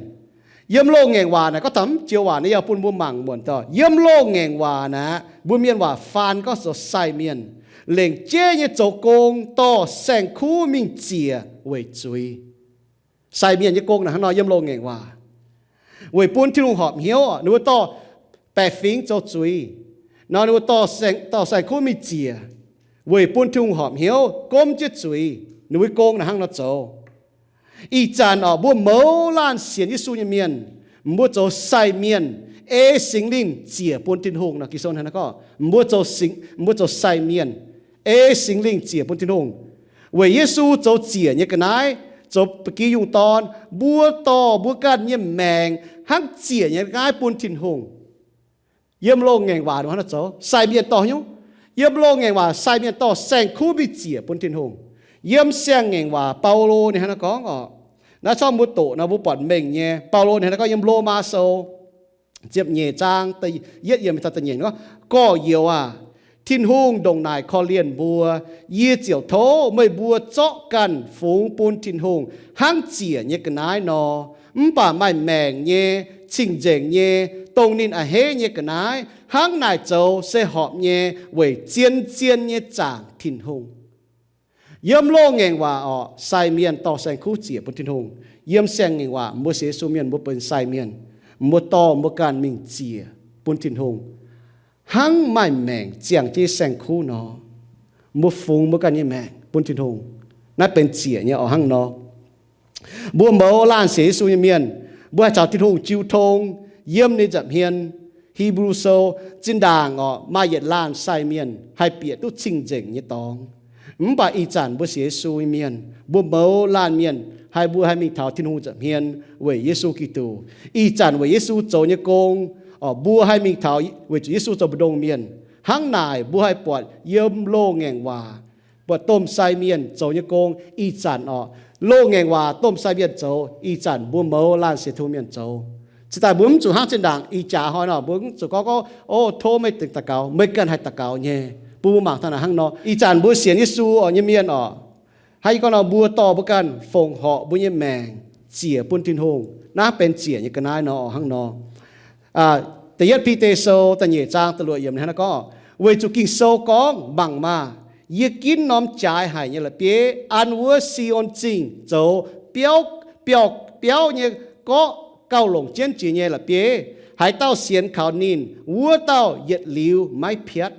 Yiem loz-ngaengc waac naaic, gorngv taux mv joux waac naaiv yaac bun mbuo mangc muonc daaih. Yiem loz-ngaengc waac naaic, mbuo mienh waac faan gorngv zoux sai mienh, lengc jeiv nyei zoux gong dorh saeng-kuv mingh ziec weic zuiz. Sai mienh nyei gong naaic hnangv nor yiem loz-ngaengc waac. Weic bun Tin-Hungh horpc hnyouv, ninh mbuo dorh baeqc fingx zoux zuiz. Nor ninh mbuo dorh saeng-, dorh saeng-kuv mingh ziec weic bun Tin-Hungh horpc hnyouv, gomv jienv zuiz. Ninh mbuo gong naaic hnangv nor zoux. Ih zanc orqc, mbuo mouz laanh sienx Yesu nyei mienh, mbuo zoux sai mienh, ei Singx Lingh ziec bun Tin-Hungh nor. Ging-Sou hnangv naaiv gorngv, mbuo zoux singx, mbuo zoux sai mienh, ei Singx Lingh ziec bun Tin-Hungh. Weic Yesu zoux ziec nyei ga'naaiv, zoux ba'gi yungh dorn, mbuo dorh mbuo ganh nyei maengc hnangv ziec nyei ga'naaiv bun Tin-Hungh. Yiem loz-ngaengc waac hnangv naaiv zoux sai mienh dorh nyungc. Yiem loz-ngaengc waac sai mienh dorh saeng-kuv mingh ziec bun Tin-Hungh. Yiem siang-ngaengc waac Baulo ninh hnangv naaiv gorngv orqc. Naaiv corc mbuo doqc nor mbuo buatc mengh nyei. Baulo ninh hnangv naaiv gorngv yiem Lomaa Sou ziepc nyeic zaang da'yietv yiemc taux da'nyeic gorngv, gorx-youz aah, Tin-Hungh ndongc naaic korv-lienh mbuo, yie ziouc tov meih mbuo zorqv ganh fungx bun Tin-Hungh hnangv ziec nyei ga'naaiv nor. Mv baac maaih maengc nyei, cing-nzengc nyei, dongh ninh a'hneiv nyei ga'naaiv, hnangv naaic zoux se horpc nyei weic zien-zien nyei zaangc Tin-Hungh. Yiem loz-ngaengc waac orqc, sai mienh dorh saeng-kuv ziec bun Tin-Hungh. Yiem siang-ngaengc waac mbuo sienx Yesu mienh mbuo benx sai mienh, mbuo dorh mbuo ganh mingh ziec bun Tin-Hungh hnangv maaih maengc ziangh jienv saeng-kuv nor. Mbuo fungx mbuo ganh nyei maengc bun Tin-Hungh. Naaiv benx ziec nyei orqc hnangv nor. Mbuo mouz laanh sienx Yesu nyei mienh, mbuo haih caux Tin-Hungh jiu tong yiem ninh nza'hmien. Hipv^lu Sou, zinh ndaangc orqc maaih yietc laanh sai mienh haih bieqc duqv cing-nzengc nyei dorngx. Mv baac ih zanc mbuo sienx Yesu nyei mienh, mbuo mouz laanh mienh haih, mbuo haih mingh taux Tin-Hungh nza'hmien weic Yesu Giduc. Ih zanc weic Yesu zoux nyei gong orqc, mbuo haih mingh taux weic zuqc Yesu zoux mbu'ndongx mienh. Hnangv naaic mbuo haih buatc yiem loz-ngaengc waac buatc domh sai mienh zoux nyei gong ih zanc orqc. Loz-ngaengc waac domh sai mienh zoux, ih zanc mbuo mouz laanh sienx Tin-Hungh mienh zoux. Cingx daaih mbuo mv zuqc hnangv zinh ndaangc ih jaax hnoi nor, mbuo mv zuqc gorngv, gorngv, O, tov meih daux gaux, meih ganh haih daux gaux nyei. Bun mbuo mangc taux naaic hnangv nor. Ih zanc mbuo sienx Yesu orqc nyei mienh orqc, hnangv yie gorngv nor, mbuo dorh mbuo ganh fongc horc mbuo nyei maengc ziec bun Tin-Hungh, naaiv benx ziec nyei ga'naaiv nor orqc hnangv nor. Da'yietv Bide Sou da'nyeic zaang da'luoqc yiemc hnangv naaiv gorngv, Weic zuqc Ging-Sou gorngv, Mangc maah! Yie ginv norm jaaix haic nyei la'bieiv an wuov Si^on Zingh zoux biauv, biauv, biauv nyei gorqv gauh longc jienv jiex nyei la'bieiv. Haaix dauh sienx kaux ninh, wuov dauh yietc liuz maiv piatv.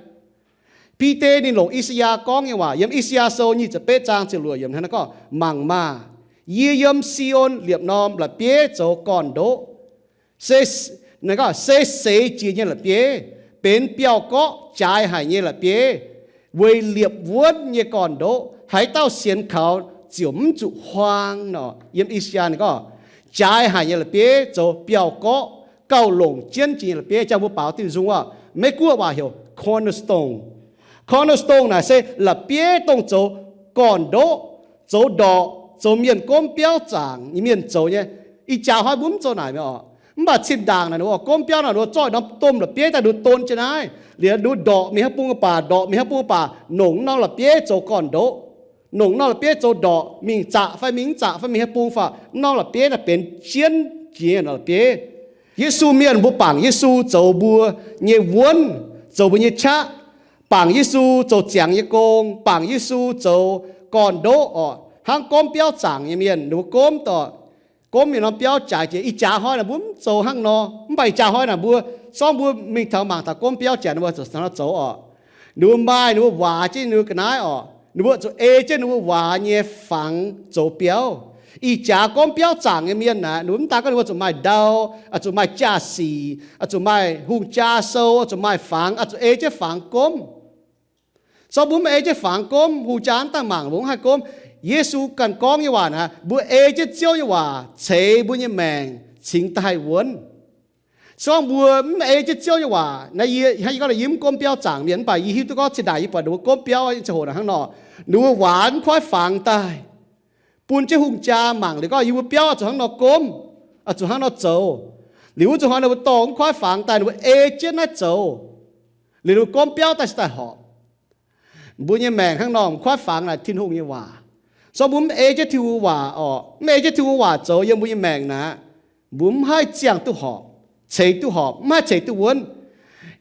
Bide ninh longc I^saa^yaa gorngv nyei waac yiem I^saa^yaa Sou nyic ziepc betv zaang ziepc luoqc yiemc hnangv naaiv gorngv, Mangc maah! Yie yiem Si^on liepc norm la'bieiv zoux gorn-ndoqv, se, se seix jiex nyei la'bieiv, benx biauv-gorqv jaaix haic nyei la'bieiv, weic liepc wuonv nyei gorn-ndoqv. Haaix dauh sienx kaux ziouc mv zuqc huaang nor. Yiem I^saa^yaa ninh gorngv, jaaix haic nyei la'bieiv zoux biauv-gorqv gauh longc jienv jiex nyei la'bieiv. Jang mbuo baaux diuh nzung oc, Meiv Guoqv waac heuc cornerstone. Cornerstone naaic se la'bieiv dongh zoux gorn-ndoqv, zoux ndorqc, zoux mienh gomv biauv zaangc nyei mienh zoux nyei. Ih jaax hnoi mbuo mv zoux naaic mi'aqv oc. Mv baac cin-ndaangc naaic ninh mbuo gomv biauv naaic ninh mbuo zorqv norm domh la'bieiv daaih ninh mbuo don jienv naaiv. Liuz ninh mbuo ndorqc mingh haaix bung baac, ndorqc mingh haaix bung baac, nongc norm la'bieiv zoux gorn-ndoqv, nongc norm la'bieiv zoux ndorqc, mingh zaqc fai mingh mv zaqc fai mingh haaix bung fai, norm la'bieiv naaic benx jienv jiex nyei norm la'bieiv. Yesu mienh mbuo bangc Yesu zoux mbuo nyei wuonv, zoux mbuo nyei qaqv, bangc Yesu zoux ziangx nyei gong, bangc Yesu zoux gorn-ndoqv oc, hnangv gomv biauv zaangc nyei mienh ninh mbuo gomv oc. Gomv mingh norm biauv jaaix jiex. Ih jaax hnoi naaic mbuo mv zoux hnangv nor. Mv baac ih jaax hnoi naaic mbuo, zorngv mbuo mingh taux mangc taux gomv biauv jaaix ninh mbuo zoux hnangv nor zoux oc. Ninh mbuo maaih ninh mbuo waac jienv ninh mbuo ga'naaiv oc. Ninh mbuo zuqc ei jienv ninh mbuo waac nyei fangx zoux biauv. Ih jaax gomv biauv zaangc nyei mienh naaic, ninh mbuo mv daan gorngv ninh mbuo zuqc maaih ndau, zuqc maaih jaa-sic, zuqc maaih hungh jaa sou, zuqc maaih fangx, zuqc ei jienv fangx gomv. Zorngv mbuo mv ei jienv fangx gomv, hungh jaa mv daaih mangc mbuo mv haih gomv. Yesu ganh gorngv nyei waac naaic, mbuo ei jienv Ziouv nyei waac ceix mbuo nyei maengc cingx daaih haih wuonv. Zorngv mbuo mv ei jienv Ziouv nyei waac, naaiv yie hnangv yie gorngv, yie mv gomv biauv zaangc mienh, mv baac yie hiuv duqv gorngv cin-ndaangc yie buatc ninh mbuo gomv biauv ziangh hoc naaic hnangv nor, ninh mbuo waac mv kuaaiv fangx daaih bun jienv hungh jaa mangc liuz gorngv yie mbuo biauv oix zuqc hnangv nor gomv, oix zuqc hnangv nor zoux. Liuz wuov zuqc hnoi ninh mbuo dorh mv kuaaiv fangx daaih, ninh mbuo ei jienv naaiv zoux, liuz ninh mbuo gomv biauv daaih se daaih horpc. Mbuo nyei maengc hnangv nor mv kuaaiv fangx naaic Tin-Hungh nyei waac. Zorngv mbuo mv ei jienv Tin-Hungh waac oc, mv ei jienv Tin-Hungh waac zoux yiem mbuo nyei maengc naaic, mbuo mv haih ziangh duqv horpc, ceix duqv horpc, mv haih ceix duqv wuonv.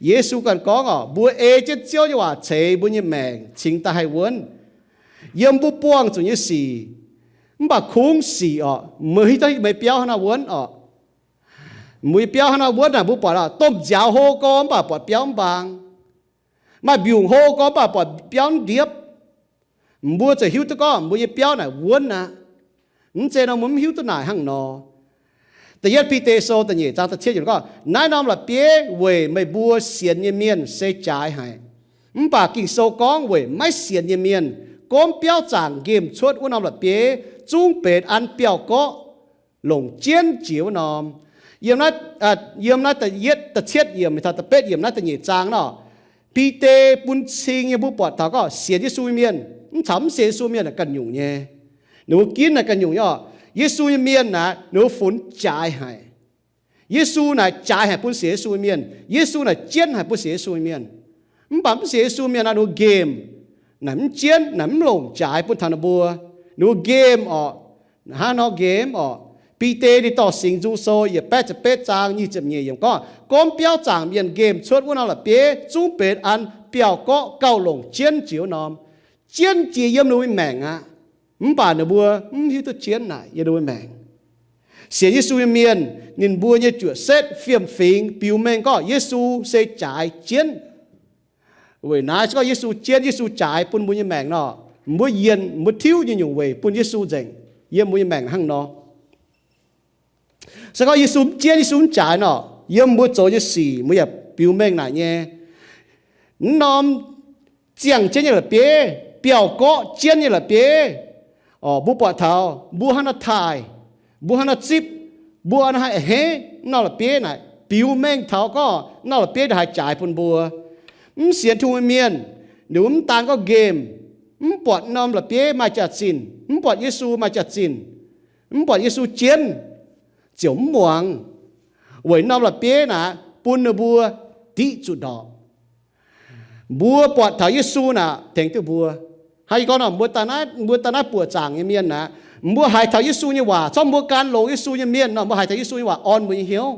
Yesu ganh gorngv oc, mbuo ei jienv Ziouv nyei waac ceix mbuo nyei maengc cingx daaih haih wuonv. Yiem mbuo buangh zuqc nyei sic, mv baac kungx sic oc, mbuo hiuv duqv meih biauv hnangv nor wuonv oc. Mbuo nyei biauv hnangv nor wuonv naaic, mbuo buatc oc, domh nziaaux hlo gorx mv baac buatc biauv mv mbaang. Maaih mbiungc hlo gorx mv baac buatc biauv mv ndiepv. Mbuo ziouc hiuv duqv gorngv mbuo nyei biauv naaic wuonv aqv. Mv zeiz nor mbuo mv hiuv duqv naaic hnangv nor. Da'yietv Bide Sou da'nyeic zaang da'cietv yiemc gorngv, naaiv norm la'bieiv weic meih mbuo sienx nyei mienh se jaaix haic. Mv baac Ging-Sou gorngv weic maiv sienx nyei mienh, gomv biauv zaangc nqemh cuotv wuov norm la'bieiv zungv benx an biauv-gorqv longc jienv jiex wuov norm. Yiem naaiv, yiem naaiv da'yietv, da'cietv yiemc taux da'betv yiemc naaiv da'nyeic zaang nor, Bide bun cing nyei mbuo buatc taux gorngv sienx Yesu nyei mienh mv caux mv sienx Yesu mienh ganh nyungc nyei. Ninh mbuo ginv naaic ganh nyungc nyei oc. Yesu nyei mienh naaic ninh mbuo funx jaaix haic. Yesu naaic jaaix haic bun sienx Yesu nyei mienh. Yesu naaic jienv haic bun sienx Yesu nyei mienh. Mv baac mv sienx Yesu mienh naaic ninh mbuo nqemh, naaic mv jienv, naaic mv longc jaaix bun taux ninh mbuo. Ninh mbuo nqemh oc. Hnangv nor nqemh oc. Bide ninh dorh Singx Nzung Sou yietc baeqv ziepc betv zaang nyic ziepc nyeic yiemc gorngv, gomv biauv zaangc mienh nqemh cuotv wuov norm la'bieiv zungv benx an biauv-gorqv gauh longc jienv jiex wuov norm. Jienv jiex yiem ninh mbuo nyei maengc aqv. Mv baac ninh mbuo mv hiuv duqv jienv naaic yiem ninh mbuo maengc. Sienx Yesu nyei mienh ninh mbuo nyei juoqc setv fiem-fingx biux mengh gorngv Yesu se jaaix jienv. Weic naaiv se gorngv Yesu jienv, Yesu jaaix bun mbuo nyei maengc nor, mbuo yienc, mbuo tiuv nyei nyungc weic bun Yesu nzengc yiem mbuo nyei maengc hnangv nor. Se gorngv Yesu mv jienv, Yesu mv jaaix nor, yiem mbuo zoux nyei sic mbuo yaac biux mengh naaic nyei. Mv norm ziangh jienv nyei la'bieiv, biauv-gorqv jienv nyei la'bieiv, mbuo buatc taux mbuo hnangv nor taaih, mbuo hnangv nor zipv, mbuo hnangv nor haih a'hneiv, mv norm la'bieiv naaic biux mengh taux gorngv mv norm la'bieiv ndongc haaix jaaix bun mbuo. Mv sienx Tin-Hungh nyei mienh, ninh mbuo mv daan gorngv nqemh, mv buatc mv norm la'bieiv maaih jaax-zinh, mv buatc Yesu maaih jaax-zinh, mv buatc Yesu jienv, ziouc mv muangx, weic mv norm la'bieiv naaic bun ninh mbuo diqv zuqc ndorpc. Mbuo buatc taux Yesu naaic tengx duqv mbuo. Hnangv yie gorngv nor, mbuo daaih naaiv, mbuo daaih naaiv buoqc zaangc nyei mienh naaic, mbuo haiz taux Yesu nyei waac, zorngv mbuo gan longx Yesu nyei mienh nor, mbuo haiz taux Yesu nyei waac orn mbuo nyei hnyouv.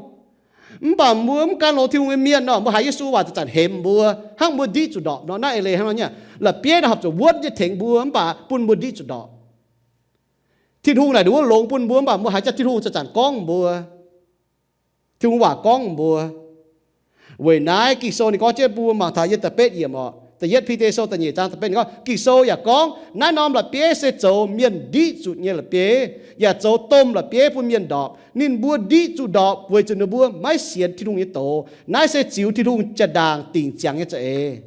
Mv baac mbuo mv gan longx Tin-Hungh nyei mienh nor, mbuo haiz Yesu waac zanc-zanc hemx mbuo, hnangv mbuo diqv zuqc ndorpc nor. Naaiv eix leiz hnangv nor nyei, la'bieiv naaic horpc zuqc wuonv nyei tengx mbuo mv baac bun mbuo diqv zuqc ndorpc. Tin-Hungh naaic ninh wuov longx bun mbuo mv baac mbuo haiz jaax Tin-Hungh zanc-zanc gorngv mbuo, Tin-Hungh waac gorngv mbuo. Weic naaiv Ging-Sou ninh gorngv jienv bun mbuo mangc taux yiem da'betv yiemc oc. Da'yietv Bide Sou da'nyeic zaang da'betv ninh gorngv, Ging-Sou yaac gorngv naaiv norm la'bieiv se zoux mienh ndiqv zuqc nyei la'bieiv, yaac zoux domh la'bieiv bun mienh ndorpc. Ninh mbuo ndiqv zuqc ndorpc weic zuqc ninh mbuo maiv sienx Tin-Hungh nyei doz. Naaiv se ziux Tin-Hungh jaa-ndaangc dingc ziangx nyei za'eix.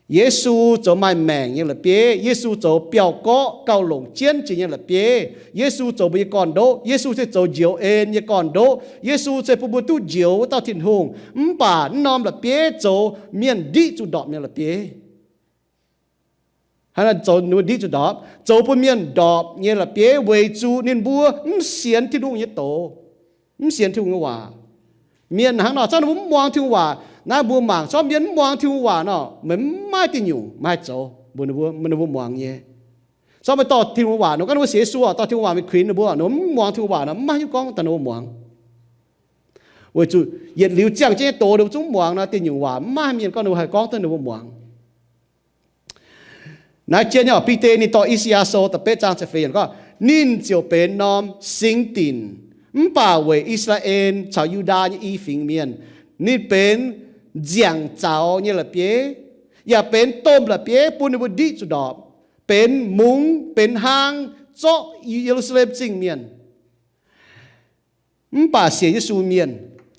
Yesu zoux maaih maengc nyei la'bieiv. Yesu zoux biauv-gorqv gauh longc jienv jiex nyei la'bieiv. Yesu zoux mbuo nyei gorn-ndoqv. Yesu se zoux njoux en nyei gorn-ndoqv. Yesu se bun mbuo duqv njoux wuov dauh Tin-Hungh. Mv baac naaiv norm la'bieiv zoux mienh ndiqv zuqc ndorpc nyei la'bieiv. Hnangv naaiv zoux ndiqv zuqc ndorpc, zoux bun mienh ndorpc nyei la'bieiv weic zuqc ninh mbuo mv sienx Tin-Hungh nyei doz, mv sienx Tin-Hungh nyei waac. Mienh hnangv nor, zorqv ninh mbuo mv muangx Tin-Hungh waac. Naaiv mbuo mangc, zorqv mienh mv muangx Tin-Hungh waac nor, meih mv maaih diuh nyungc meih haih zoux mbuox ninh mbuo, ninh mbuo muangx nyei. Zorqv meih dorh Tin-Hungh waac, ninh gorngv ninh mbuo sienx Yesu, dorh Tin-Hungh waac mingh kuinx ninh mbuo, ninh mbuo mv muangx Tin-Hungh waac nor, mv maaih haaix nyungc gorngv daaih ninh mbuo muangx. Weic zuqc yietc liuz ziangh jienv nyei doz ninh mbuo zungv mv muangx nor, diuh nyungc waac mv maaih mienh gorngv ninh mbuo haih gorngv duqv ninh mbuo muangx. Naaiv jienv nyei oc, Bide ninh dorh I^saa^yaa Sou da'betv zaang ziepc feix yiemc gorngv, ninh ziouc benx norm singx dinc, mv baac weic I^saa^laa^en caux Yu^ndaa nyei i fingx mienh, ninh benx nziangc zaux nyei la'bieiv, yaac benx domh la'bieiv bun ninh mbuo ndiqv zuqc ndorpc, benx mungz, benx hlang zorqv Ye^lu^saa^lem Zingh mienh. Mv baac sienx Yesu mienh,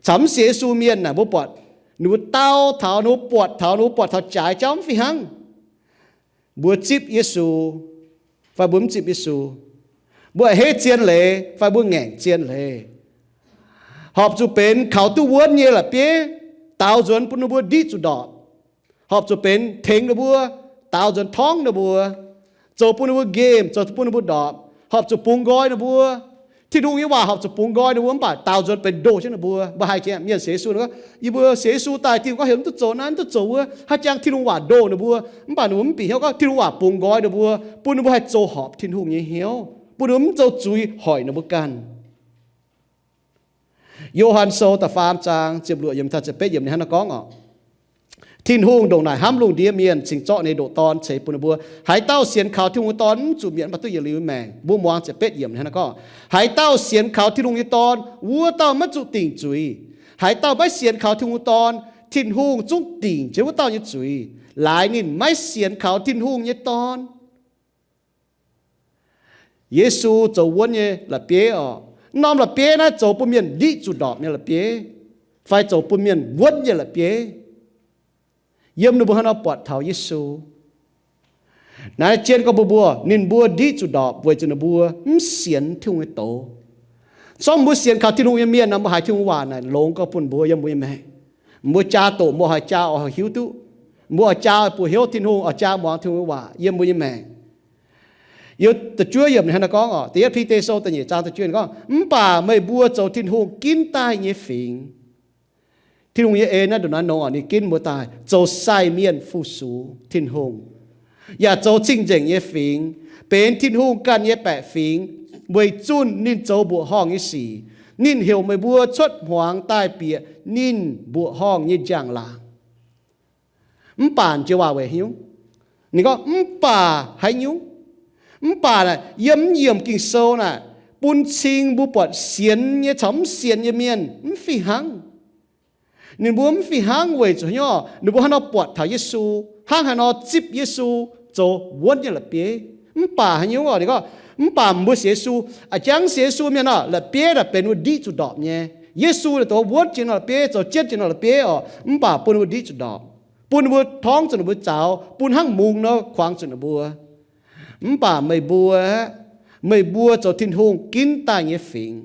caux mv sienx Yesu mienh naaic, mbuo buatc ninh mbuo dau taux, ninh mbuo buatc taux, ninh mbuo buatc taux jaaix jauv mv fih hnangv. Mbuo zipv Yesu fai mbuo mv zipv Yesu, mbuo a'hneiv zien leiz fai mbuo ngaengc zien leiz, horpc zuqc benx kaux duqv wuonv nyei la'bieiv daaux nzuonx bun ninh mbuo ndiqv zuqc ndorpc. Horpc zuqc benx tengx ninh mbuo, daaux nzuonx torngv ninh mbuo, zoux bun ninh mbuo nqemh, zoux bun ninh mbuo ndorpc, horpc zuqc bungx nqoi ninh mbuo. Tin-Hungh nyei waac horpc zuqc bungx nqoi ninh mbuo, mv baac daaux nzuonx benx ndoh jienv ninh mbuo. Mbuo haiz jiex mienh sienx Yesu, ninh gorngv, yie mbuo sienx Yesu daaih, Tin-Hungh gorngv heuc mv duqv zoux naaiv, mv duqv zoux wuov, haaix jangx Tin-Hungh waac ndoh ninh mbuo. Mv baac ninh mbuo mv bieqc hnyouv gorngv Tin-Hungh waac bungx nqoi ninh mbuo, bun ninh mbuo haih zoux horpc Tin-Hungh nyei hnyouv, bun ninh mbuo mv zoux zuiz hoic ninh mbuo ganh. Yo^han Sou da'faam zaang ziepc luoqc yiemc taux ziepc betv yiemc ninh hnangv naaiv gorngv oc, Tin-Hungh ndongc naaic hnamv lungh ndiev mienh, cingx zorqv ninh nyei ndoqc Dorn ceix bun ninh mbuo. Haaix dauh sienx kaux Tin-Hungh nyei Dorn mv zuqc mietc, mv baac duqv yietc liuz maengc. Mbuo muangx ziepc betv yiemc hnangv naaiv gorngv, haaix dauh sienx kaux Tin-Hungh nyei Dorn, wuov dauh maiv zuqc dingc zuiz. Haaix dauh maiv sienx kaux Tin-Hungh nyei Dorn, Tin-Hungh zungv dingc jienv wuov dauh nyei zuiz, laaix ninh maiv sienx kaux Tin-Hungh nyei Dorn. Yesu zoux wuonv nyei la'bieiv oc. Norm la'bieiv naaiv zoux bun mienh ndiqv zuqc ndorpc nyei la'bieiv, fai zoux bun mienh wuonv nyei la'bieiv. Yiem ninh mbuo haaix nor buatc taux Yesu? Naaiv jienv gorngv mbuox mbuo, ninh mbuo ndiqv zuqc ndorpc weic zuqc ninh mbuo mv sienx Tin-Hungh nyei doz. Zorqv mbuo sienx kaux Tin-Hungh nyei mienh nor, mbuo haiz Tin-Hungh waac naaic longx gorx bun mbuo yiem mbuo nyei maengc. Mbuo jaa doqc, mbuo oix jaa oix hiuv duqv. Mbuo oix jaa oix buoz hnyouv Tin-Hungh, oix jaa muangx Tin-Hungh nyei waac yiem mbuo nyei maengc. Yiem da'juov yiemc hnangv naaiv gorngv oc, da'yietv Bide Sou da'nyeic zaang da'juov yiemc gorngv, mv baac meih mbuo zoux Tin-Hungh ginv daaih nyei fingx. Tin-Hungh nyei en naaiv ndongc naaiv nongx oc, ninh ginv mbuo daaih zoux sai mienh fu-sux Tin-Hungh, yaac zoux cing-nzengc nyei fingx, benx Tin-Hungh ganh nyei baeqc fingx, weic zunh ninh zoux mbuoqc horngh nyei sic. Ninh heuc meih mbuo cuotv hmuangx daaih bieqc ninh mbuoqc horngh nyei njang-laangc. Mv baac joux waac weic haaix nyungc? Ninh gorngv mv baac haaix nyungc? Mv baac yiem mv yiemc Ging-Sou naaic bun cing mbuo buatc sienx nyei caux mv sienx nyei mienh mv fih hnangv. Ninh mbuo mv fih hnangv weic zuqc haaix nyungc? Ninh mbuo haaix nor buatc taux Yesu, hnangv haaix nor zipv Yesu, zoux wuonv nyei la'bieiv. Mv baac haaix nyungc oc? Ninh gorngv, mv baac mbuo sienx Yesu, a'jangv sienx Yesu mienh oc, la'bieiv naaic benx wuov ndiqv zuqc ndorpc nyei. Yesu naaic dongh wuonv jiex nor la'bieiv, zoux jienv jiex nor la'bieiv oc, mv baac bun wuov ndiqv zuqc ndorpc, bun wuov torngv zuqc ninh mbuo zaux, bun hnangv mungz nor kuangx zuqc ninh mbuo. Mv baac meih mbuo, meih mbuo zoux Tin-Hungh ginv daaih nyei fingx.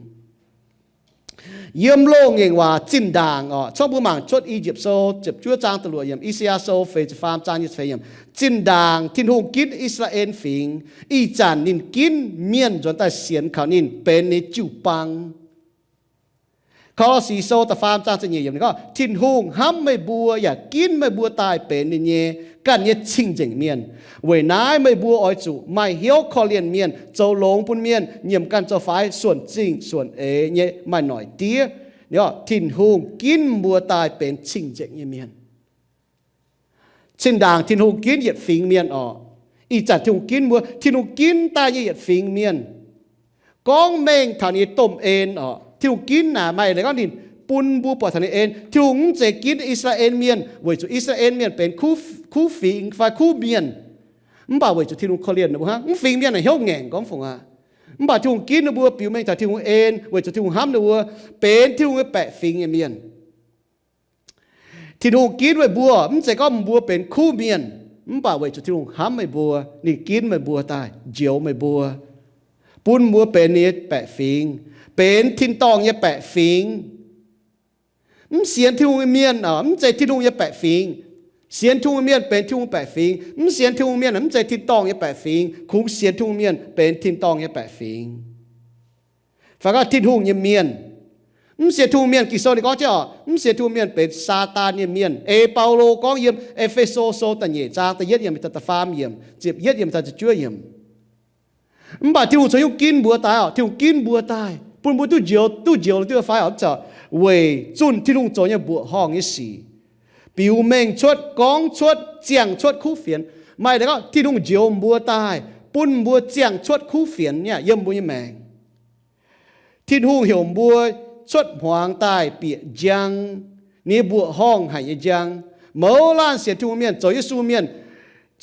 Yiem loz-ngaengc waac zinh ndaangc oc, corc mbuo mangc cuotv I^yipv Sou ziepc juov zaang da'luoqc yiemc, I^saa^yaa Sou feix ziepc faam zaang nyei feix yiemc. Zinh ndaangc Tin-Hungh ginv I^saa^laa^en Fingx, ih zanc ninh ginv mienh nzuonx daaih sienx kaux ninh benx ninh jiu-baang. Ko^lo^si Sou da'faam zaang ziepc nyeic yiemc ninh gorngv, Tin-Hungh hnamv meih mbuo yaac ginv meih mbuo daaih benx ninh nyei ganh nyei cing-nzengc mienh. Weic naaiv meih mbuo oix zuqc maaih hnyouv korv-lienh mienh, zoux longx bun mienh, nyiemc ganh zoux faix, suonc zingh suonc eix nyei maaih noic diev. Tin-Hungh ginv mbuo daaih benx cing-nzengc nyei mienh. Zinh ndaangc Tin-Hungh ginv yietc fingx mienh oc. Ih zanc Tin-Hungh ginv mbuo, Tin-Hungh ginv daaih nyei yietc fingx mienh, gorngv mengh taux ninh nyei domh en oc. Tin-Hungh ginv naaic maaih leiz gorngv ninh bun mbuo buatc taux ninh en. Tin-Hungh mv zeiz ginv I^saa^laa^en Mienh weic zuqc I^saa^laa^en Mienh benx kuv fingx fai kuv mienh, mv baac weic zuqc Tin-Hungh korv-lienh ninh mbuo hnangv. Mv fingx mienh naaic hnyouv ngaengc gorngv fungc aqv. Mv baac Tin-Hungh ginv ninh mbuo biux mengh taux Tin-Hungh en weic zuqc Tin-Hungh hnamv ninh mbuo, benx Tin-Hungh nyei baeqc fingx nyei mienh. Tin-Hungh ginv meih mbuo mv zeiz gorngv mbuo benx kuv mienh, Mv baac weic zuqc Tin-Hungh hnamv meih mbuo, ninh ginv meih mbuo daaih, njoux meih mbuo, bun mbuo benx ninh nyei baeqc fingx, benx tin-dorngh nyei baeqc fingx. Mv sienx Tin-Hungh nyei mienh mv zeiz Tin-Hungh nyei baeqc fingx. Sienx Tin-Hungh nyei mienh benx Tin-Hungh baeqc fingx. Mv sienx Tin-Hungh mienh mv zeiz tin-dorngh nyei baeqc fingx. Kungx sienx Tin-Hungh mienh benx tin-dorngh nyei baeqc fingx. Fai gorngv Tin-Hungh nyei mienh, mv sienx Tin-Hungh mienh, Ging-Sou ninh gorngv jienv oc, mv sienx Tin-Hungh mienh benx Saadaan nyei mienh. Ei Baulo gorngv yiem E^fe^so Sou da'nyeic zaang da'yietv yiemc taux da'faam yiemc, ziepc yietv yiemc taux ziepc juov yiemc. Mv baac Tin-Hungh caux hnyouv ginv mbuo daaih oc. Tin-Hungh ginv mbuo daaih, bun mbuo duqv njoux, duqc njoux duqv fai oc, mv zeiz weic zunh Tin-Hungh zoux nyei mbuoqc horngh nyei sic, biux mengh cuotv, gorngv cuotv, ziangh cuotv kuv fienx. Maaih deix gorngv Tin-Hungh njoux mbuo daaih, bun mbuo ziangh cuotv kuv fienx yiem mbuo nyei maengc. Tin-Hungh heuc mbuo cuotv hmuangx daaih bieqc njang, ninh nyei mbuoqc horngh haic nyei njang. Mouz laanh sienx Tin-Hungh mienh, zoux Yesu mienh,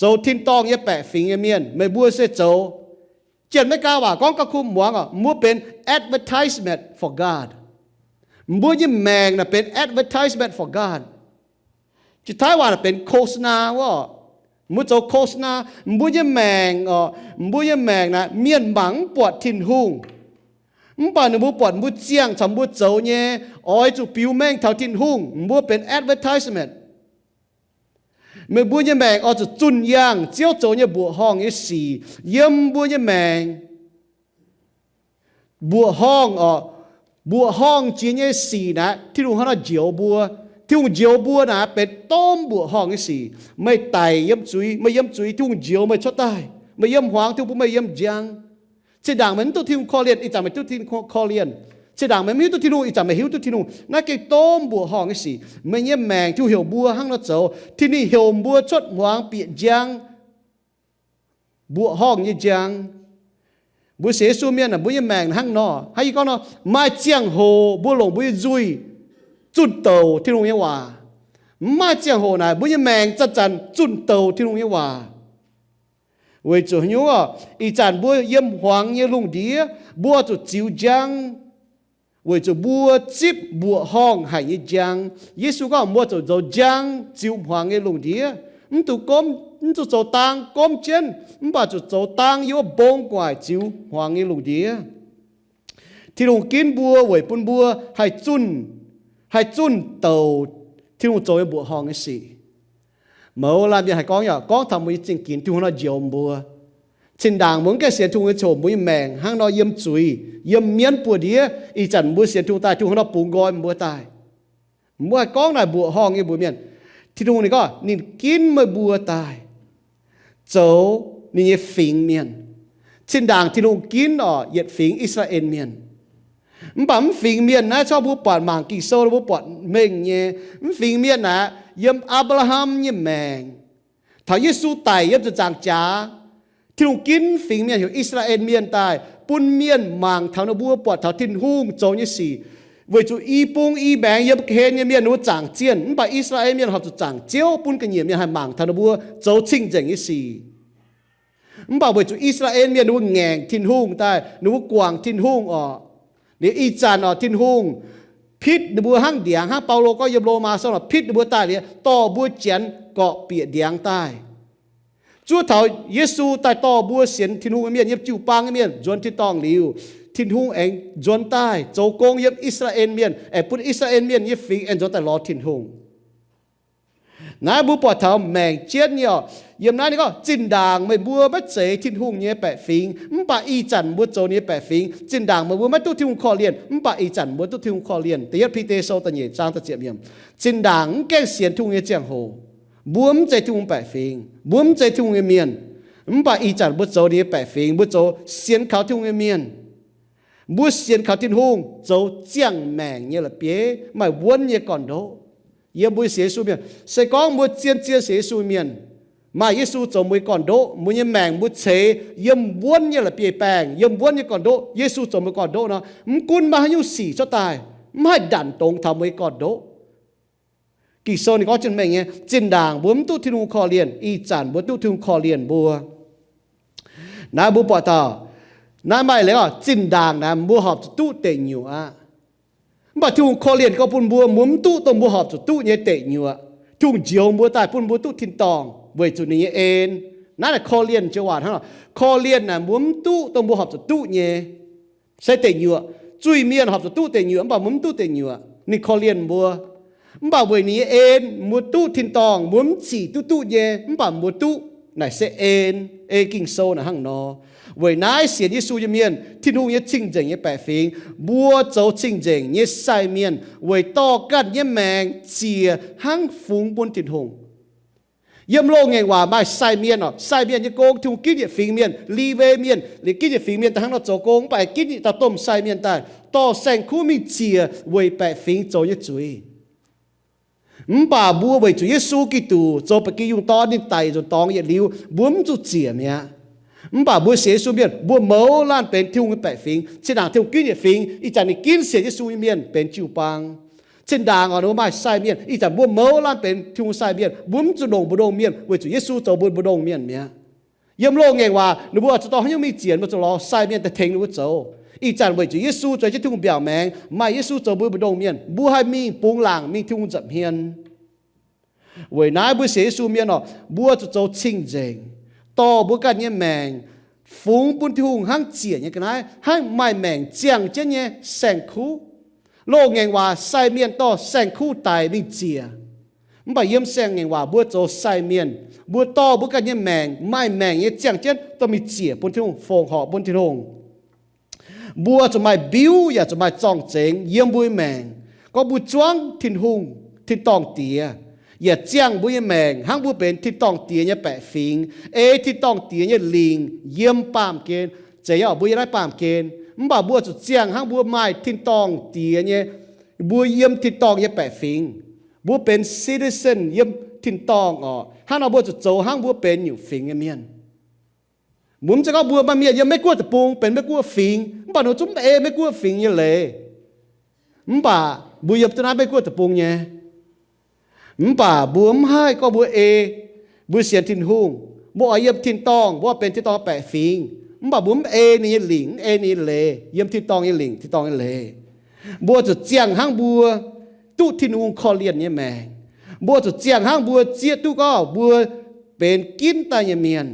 zoux tin-dorngh nyei baeqc fingx nyei mienh, meih mbuo se zoux, janx-Meigaa waac gorngv gauh kuv muangx oc, mbuo benx advertisement for God. Mbuo nyei maengc naaic benx advertisement for God. Jiex Taiv waac naaic benx โฆษณา wuov. Mbuo zoux โฆษณา. Mbuo nyei maengc oc, mbuo nyei maengc naaic mienh mangc mv buatc Tin-Hungh, mv baac ninh mbuo buatc mbuo ziangh caux mbuo zoux nyei, oix zuqc biux mengh taux Tin-Hungh. Mbuo benx advertisement. Meih mbuo nyei maengc oix zuqc zunh yangh Ziouv zoux nyei mbuoqc horngh nyei sic yiem mbuo nyei maengc. Mbuoqc horngh oc, mbuoqc horngh jiex nyei sic naaic, Tin-Hungh hnangv nor njoux mbuo. Tin-Hungh njoux mbuo naaic benx domh mbuoqc horngh nyei sic. Meih daic yiem zuiz, meih yiem zuiz, Tin-Hungh njoux meih cuotv daaih. Meih yiem hmuangx, Tin-Hungh bun meih yiem njang. Zinh ndaangc meih mv duqv Tin-Hungh korv-lienh, ih zanc meih duqv Tin-Hungh korv-lienh. Zinh ndaangc meih mv hiuv duqv Tin-Hungh, ih zanc meih hiuv duqv Tin-Hungh. Naaiv gengh domh mbuoqc horngh nyei sic. Meih nyei maengc Tin-Hungh heuc mbuo hnangv nor zoux. Tin-Hungh heuc mbuo cuotv hmuangx bieqc njang, mbuoqc horngh nyei njang. Mbuo sienx Yesu mienh aah, mbuo nyei maengc hnangv nor. Hnangv yie gorngv nor, maaih ziangh hoc mbuo longc mbuo nyei nzuih zunh douc Tin-Hungh nyei waac. Mv maaih ziangh hoc naaic mbuo nyei maengc zanc-zanc zunh douc Tin-Hungh nyei waac. Weic zuqc haaix nyungc oc? Ih zanc mbuo yiem hmuangx nyei lungh ndiev, mbuo zuqc ziux njang, weic zuqc mbuo zipv mbuoqc horngh haic nyei njang. Yesu gorngv mbuo zuqc zoux njang ziux hmuangx nyei lungh ndiev. Mv dungx gomv, mv zuqc zoux dang gomv jienv, mv baac zuqc zoux dang yiem wuov mbong gu'nguaaic ziux hmuangx nyei lungh ndiev. Tin-Hungh ginv mbuo weic bun mbuo haih zunh, haih zunh douc Tin-Hungh zoux nyei mbuoqc horngh nyei sic. Mouz laanh mienh haih gorngv yaac gorngv taux mbuo nyei zingh ginx Tin-Hungh nor njoux mbuo. Zinh ndaangc mbuo mv gaengh sienx Tin-Hungh nyei ziangh hoc mbuo nyei maengc hnangv nor yiem zuiz, yiem mienv buoz-ndiev. Ih zanc mbuo sienx Tin-Hungh daaih, Tin-Hungh nor bungx nqoi mbuo daaih. Mbuo haih gorngv naaic mbuoqc horngh nyei mbuox mienh, Tin-Hungh ninh gorngv ninh ginv meih mbuo daaih zoux ninh nyei fingx mienh. Zinh ndaangc Tin-Hungh ginv oc yietc fingx I^saa^laa^en Mienh. Mv baac mv fingx mienh naaiv corc mbuo buatc mangc Ging-Sou mbuo buatc mengh nyei. Mv fingx mienh aeqv, yiem Apc^laa^ham nyei maengc, taux Yesu daic yiem ziepc nzaangc jaax, Tin-Hungh ginv fingx mienh heuc I^saa^laa^en Mienh daaih, bun mienh mangc taux ninh mbuo buatc taux Tin-Hungh zoux nyei sic. Weic zuqc i bung i maengx yiem ga'hlen nyei mienh ninh mbuo zaangc zienh, mv baac I^saa^laa^en Mienh horpc zuqc zaangc Ziouv bun ga'nyiec mienh haih mangc taux ninh mbuo zoux cing-nzengc nyei sic. Mv baac weic zuqc I^saa^laa^en Mienh ninh mbuo ngaengc Tin-Hungh daaih, ninh mbuo guangc Tin-Hungh oc. Liuz ih zanc oc, Tin-Hungh pitv ninh mbuo hnangv ndiangx, hnangv Baulo gorngv yiem Lomaa Sou oc, pitv ninh mbuo daaih liuz dorh mbuo Janx gorqv-bieqc ndiangx daaih. Zuov taux Yesu daaih dorh mbuo sienx Tin-Hungh nyei mienh yiem jiu-baang nyei mienh nzuonx tin-dorngh liuz, Tin-Hungh aengx nzuonx daaih zoux gong yiem I^saa^laa^en Mienh, aengx bun I^saa^laa^en Mienh nyei fingx aengx nzuonx daaih lorz Tin-Hungh. Naaiv mbuo buatc taux maengc jienv nyei oc. Yiem naaiv ninh gorngv, zinh ndaangc meih mbuo maiv zeiz Tin-Hungh nyei baeqc fingx, mv baac ih zanc mbuo zoux ninh nyei baeqc fingx. Zinh ndaangc meih mbuo maiv duqv Tin-Hungh korv-lienh, mv baac ih zanc mbuo duqv Tin-Hungh korv-lienh. Da'yietv Bide Sou da'nyeic zaang da'ziepc yiemc. Zinh ndaangc mv gaengh sienx Tin-Hungh nyei ziangh hoc, mbuo mv zeiz Tin-Hungh baeqc fingx, mbuo mv zeiz Tin-Hungh nyei mienh. Mv baac ih zanc mbuo zoux ninh nyei baeqc fingx, mbuo zoux sienx kaux Tin-Hungh nyei mienh. Mbuo sienx kaux Tin-Hungh zoux ziangh maengc nyei la'bieiv, maaih wuonv nyei gorn-ndoqv. Yiem mbuo sienx Yesu mienh, se gorngv mbuo zien-zien sienx Yesu mienh, maaih Yesu zoux mbuo nyei gorn-ndoqv, mbuo nyei maengc mbuo ceix yiem wuonv nyei la'bieiv-baengh, yiem wuonv nyei gorn-ndoqv. Yesu zoux mbuo gorn-ndoqv nor, mv gunv maaih haaix nyungc sic cuotv daaih, mv haih ndanc dongz taux mbuo nyei gorn-ndoqv. Ging-Sou ninh gorngv jienv mengh nyei, zinh ndaangc mbuo mv duqv Tin-Hungh korv-lienh, ih zanc mbuo duqv Tin-Hungh korv-lienh mbuo. Naaiv mbuo buatc taux, naaiv maaih leiz oc, zinh ndaangc naaiv mbuo horpc zuqc duqv deic nyuoqc aqv. Mv baac Tin-Hungh korv-lienh gorngv bun mbuo, mbuo mv duqv dongh mbuo horpc zuqc duqv nyei deic nyuoqc. Tin-Hungh njoux mbuo daaih bun mbuo duqv tin-dorngh. weic zuqc ninh nyei en. Naaiv naaic korv-lienh joux waac hnangv nor. Korv-lienh naaic mbuo mv duqv dongh mbuo horpc zuqc duqv nyei. Se deic nyuoqc, zuiz-mienh horpc zuqc duqv deic nyuoqc, mv baac mbuo mv duqv deic nyuoqc. Ninh korv-lienh mbuo. Mv baac weic ninh nyei en, mbuo duqv tin-dorngh, mbuo mv zic duqv duqv nyei, mv baac mbuo duqv. Naaic se en, ei Ging-Sou naaic hnangv nor. Weic naaiv sienx Yesu nyei mienh, Tin-Hungh nyei cing-nzengc nyei baeqc fingx, mbuo zoux cing-nzengc nyei sai mienh weic dorh ganh nyei maengc ziec hnangv fungx bun Tin-Hungh. Yiem loz-ngaengc waac maaih sai mienh oc. Sai mienh nyei gong, Tin-Hungh ginv yietc fingx mienh, Liwe mienh, liuz ginv yietc fingx mienh daaih hnangv nor zoux gong, mv baac ginv yietc dauh domh sai mienh daaih dorh saeng-kuv mingh ziec weic baeqc fingx zoux nyei zuiz. Mv baac mbuo weic zuqc Yesu Giduc zoux ba'gi yungh dorn, ninh daic nzuonx dorngx yietc liuz, mbuo mv zuqc ziec mi'aqv. Mv baac mbuo sienx Yesu mienh, mbuo mouz laanh benx Tin-Hungh nyei baeqc fingx. Zinh ndaangc Tin-Hungh ginv yietc fingx, ih zanc ninh ginv sienx Yesu nyei mienh benx jiu-baang. Zinh ndaangc oc, ninh mbuo maaih sai mienh, ih zanc mbuo mouz laanh benx Tin-Hungh sai mienh, mbuo mv zuqc longc mbu'ndongx mienh, weic zuqc Yesu zoux mbuo mbu'ndongx mienh mi'aqv. Yiem loz-ngaengc waac ninh mbuo oix zuqc dorh haaix nyungc mingh ziec, mbuo zuqc lorz sai mienh daaih tengx ninh mbuo zoux. Ih zanc weic zuqc Yesu zueiz jienv Tin-Hungh mbiaauc maengx, maaih Yesu zoux mbuo mbu'ndongx mienh, mbuo haih mingh bungx laangc mingh Tin-Hungh nza'hmien. Weic naaiv mbuo sienx Yesu mienh oc, mbuo zuqc zoux cing-nzengc, dorh mbuo ganh nyei maengc fungx bun Tin-Hungh hnangv ziec nyei ga'naaiv, hnangv maaih maengc ziangh jienv nyei saeng-kuv. Loz-ngaengc waac sai mienh dorh saeng-kuv daic mingh ziec. Mv baac yiem siang-ngaengc waac mbuo zoux sai mienh, mbuo dorh mbuo ganh nyei maengc, maaih maengc nyei ziangh jienv dorh mingh ziec bun Tin-Hungh, fongc horc bun Tin-Hungh. Mbuo zuqc maaih mbiuv yaac zuqc maaih zorng-zengx yiem mbuo nyei maengc, gorngv mbuo zuangv Tin-Hungh, tin-dorngh Diex, yaac ziangh mbuo nyei maengc hnangv mbuo benx tin-dorngh Diex nyei baeqc fingx, ei tin-dorngh Diex nyei lingc yiem baamh gen. Zeiz yaac mbuo yiem naaiv baamh gen, mv baac mbuo zuqc ziangh hnangv mbuo maaih tin-dorngh Diex nyei, mbuo yiem tin-dorngh nyei baeqc fingx. Mbuo benx citizen yiem tin-dorngh oc. Hnangv nor mbuo zuqc zoux hnangv mbuo benx nyungc fingx nyei mienh. Mbuo mv zeiz gorngv mbuo maaih mienh yiem Meiv Guoqv deic-bung benx Meiv Guoqv fingx, mv baac ninh zungv mv ei Meiv Guoqv fingx nyei leiz. Mv baac mbuo yiem duqv naaiv Meiv Guoqv deic-bung nyei. Mv baac mbuo mv haih gorngv mbuo ei, mbuo sienx Tin-Hungh, mbuo oix yiem tin-dorngh, mbuo oix benx tin-dorngh baeqc fingx. Mv baac mbuo mv ei ninh nyei lingc, mv ei ninh nyei leiz, yiem tin-dorngh nyei lingc, tin-dorngh nyei leiz. Mbuo zuqc ziangh hnangv mbuo duqv Tin-Hungh korv-lienh nyei maengc. Mbuo zuqc ziangh hnangv mbuo zieqv duqv gorngv mbuo benx ginv daaih nyei mienh.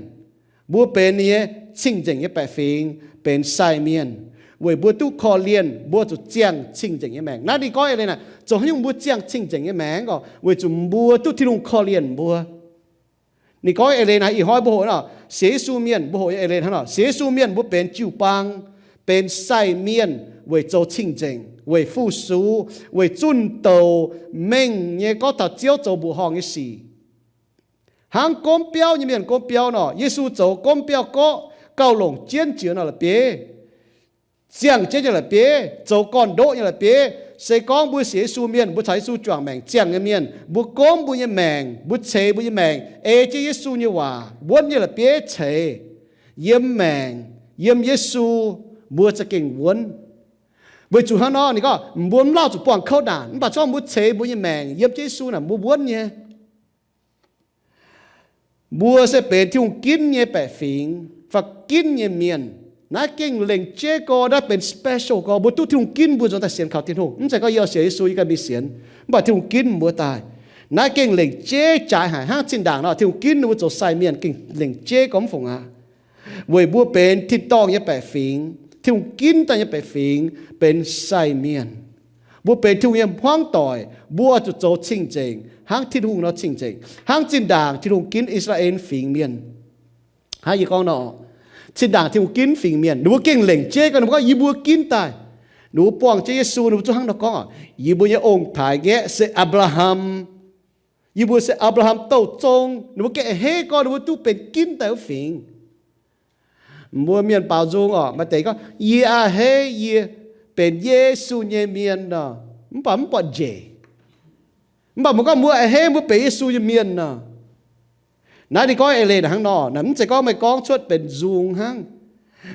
Mbuo benx ninh nyei cing-nzengc nyei baeqc fingx, benx sai mienh. Weic mbuo duqv korv-lienh, mbuo zuqc ziangh cing-nzengc nyei maengc. Naaiv ninh gorngv eix leiz naaic, zoux haaix nyungc mbuo ziangh cing-nzengc nyei maengc oc? Weic zuqc mbuo duqv Tin-Hungh korv-lienh mbuo. Ninh gorngv eix leiz naaic, ih hnoi mbuo hoqc nor, sienx Yesu mienh mbuo hoqc eix leiz hnangv nor. Sienx Yesu mienh mbuo benx jiu-baang, benx sai mienh weic zoux cing-nzengc, weic fu-sux, weic zunh douz mengh nyei gorngv taux Ziouv zoux mbuoqc horngh nyei sic. Hnangv gomv biauv nyei mienh gomv biauv nor, Yesu zoux gomv biauv gorqv, gauh longc jienv jiex nor la'bieiv, ziangh jienv nyei la'bieiv, zoux gorn-ndoqv nyei la'bieiv. Se gorngv mbuo sienx Yesu mienh, mbuo caux Yesu juangc maengc ziangh nyei mienh, mbuo gomv mbuo nyei maengc, mbuo ceix mbuo nyei maengc ei jienv Yesu nyei waac wuonv nyei la'bieiv ceix, yiem maengc, yiem Yesu, mbuo za'gengh wuonv. Weic zuqc hnangv nor ninh gorngv mbuo mv lauh zuqc buangh kouv naanc, mv baac zorngv mbuo ceix mbuo nyei maengc yiem jienv Yesu naaic, mbuo wuonv nyei. Mbuo se benx Tin-Hungh ginv nyei baeqc fingx fai ginv nyei mienh. Naaiv gengh lengc jeiv gorx, naaiv benx special gorx. Mbuo duqv Tin-Hungh ginv mbuo nzuonx daaih sienx kaux Tin-Hungh. Mv zeiz gorngv yie oix sienx Yesu, yie ganh mingh sienx, mv baac Tin-Hungh ginv mbuo daaih. Naaiv gengh lengc jeiv jaaix haic hnangv zinh ndaangc nor, Tin-Hungh ginv mbuo zoux sai mienh gengh lengc jeiv gorx mv fungc aqv. Weic mbuo benx tin-dorngh nyei baeqc fingx, Tin-Hungh ginv daaih nyei baeqc fingx benx sai mienh. Mbuo benx Tin-Hungh nyei hmuangv doic, mbuo oix zuqc zoux cing-nzengc hnangv Tin-Hungh nor cing-nzengc, hnangv zinh ndaangc Tin-Hungh ginv I^saa^laa^en Fingx Mienh. Hnangv yie gorngv nor, zinh ndaangc Tin-Hungh ginv fingx mienh, ninh mbuo gengh lengc jeiv gorx, ninh mbuo gorngv, yie mbuo ginv daaih. Ninh mbuo buangh jienv Yesu, ninh mbuo zungv hnangv nor gorngv, yie mbuo nyei ong-taaix-ngaeqv se Apc^laa^ham. Yie mbuo se Apc^laa^ham douh zong. Ninh mbuo gengh a'hneiv gorx ninh mbuo duqv benx ginv daaih wuov fingx. Mbuo mienh baaux nzung oc, maaih deix gorngv, yie a'hneiv yie benx Yesu nyei mienh nor, mv baac mv buatc njiec. Mv baac mbuo gorngv mbuo a'hneiv mbuo benx Yesu nyei mienh nor. Naaiv ninh gorngv eix leiz naaic hnangv nor, naaic mv zeiz gorngv meih gorngv cuotv benx nzung hnangv.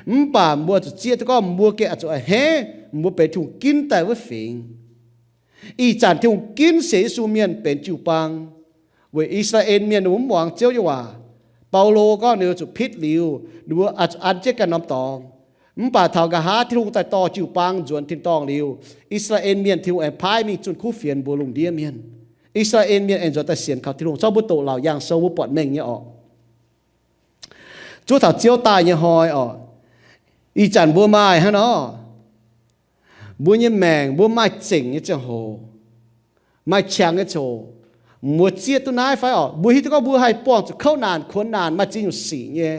Mv baac mbuo zuqc zieqv duqv gorngv mbuo gengh oix zuqc a'hneiv mbuo benx Tin-Hungh ginv daaih wuov fingx. Ih zanc Tin-Hungh ginv sienx Yesu mienh benx jiu-baang. Weic I^saa^laa^en Mienh ninh mbuo mv muangx Ziouv nyei waac. Baulo gorngv ninh mbuo zuqc pitv liuz, ninh mbuo oix zuqc an jienv ganh norm dorngx. Mv baac taux nqa'haav Tin-Hungh daaih dorh jiu-baang nzuonx tin-dorngh liuz, I^saa^laa^en Mienh Tin-Hungh aengx paaiv mingh zunh kuv fienx mbuox lungh ndiev mienh. I^saa^laa^en Mienh aengx nzuonx daaih sienx kaux Tin-Hungh. Zorqv mbuo doqc laauc yangh sou mbuo buatc mengh nyei orqc. Zuov taux Ziouv daaih nyei hnoi orqc, ih zanc mbuo maaih hnangv nor, mbuo nyei maengc mbuo maaih zengc nyei ziangh hoc, maaih qangx nyei ziangh hoc, mbuo zieqv duqv naaiv fai orqc? Mbuo hiuv duqv gorngv mbuo haih buangh zuqc kouv naanc, kuonx naanc, maaih ziex nyungc sic nyei,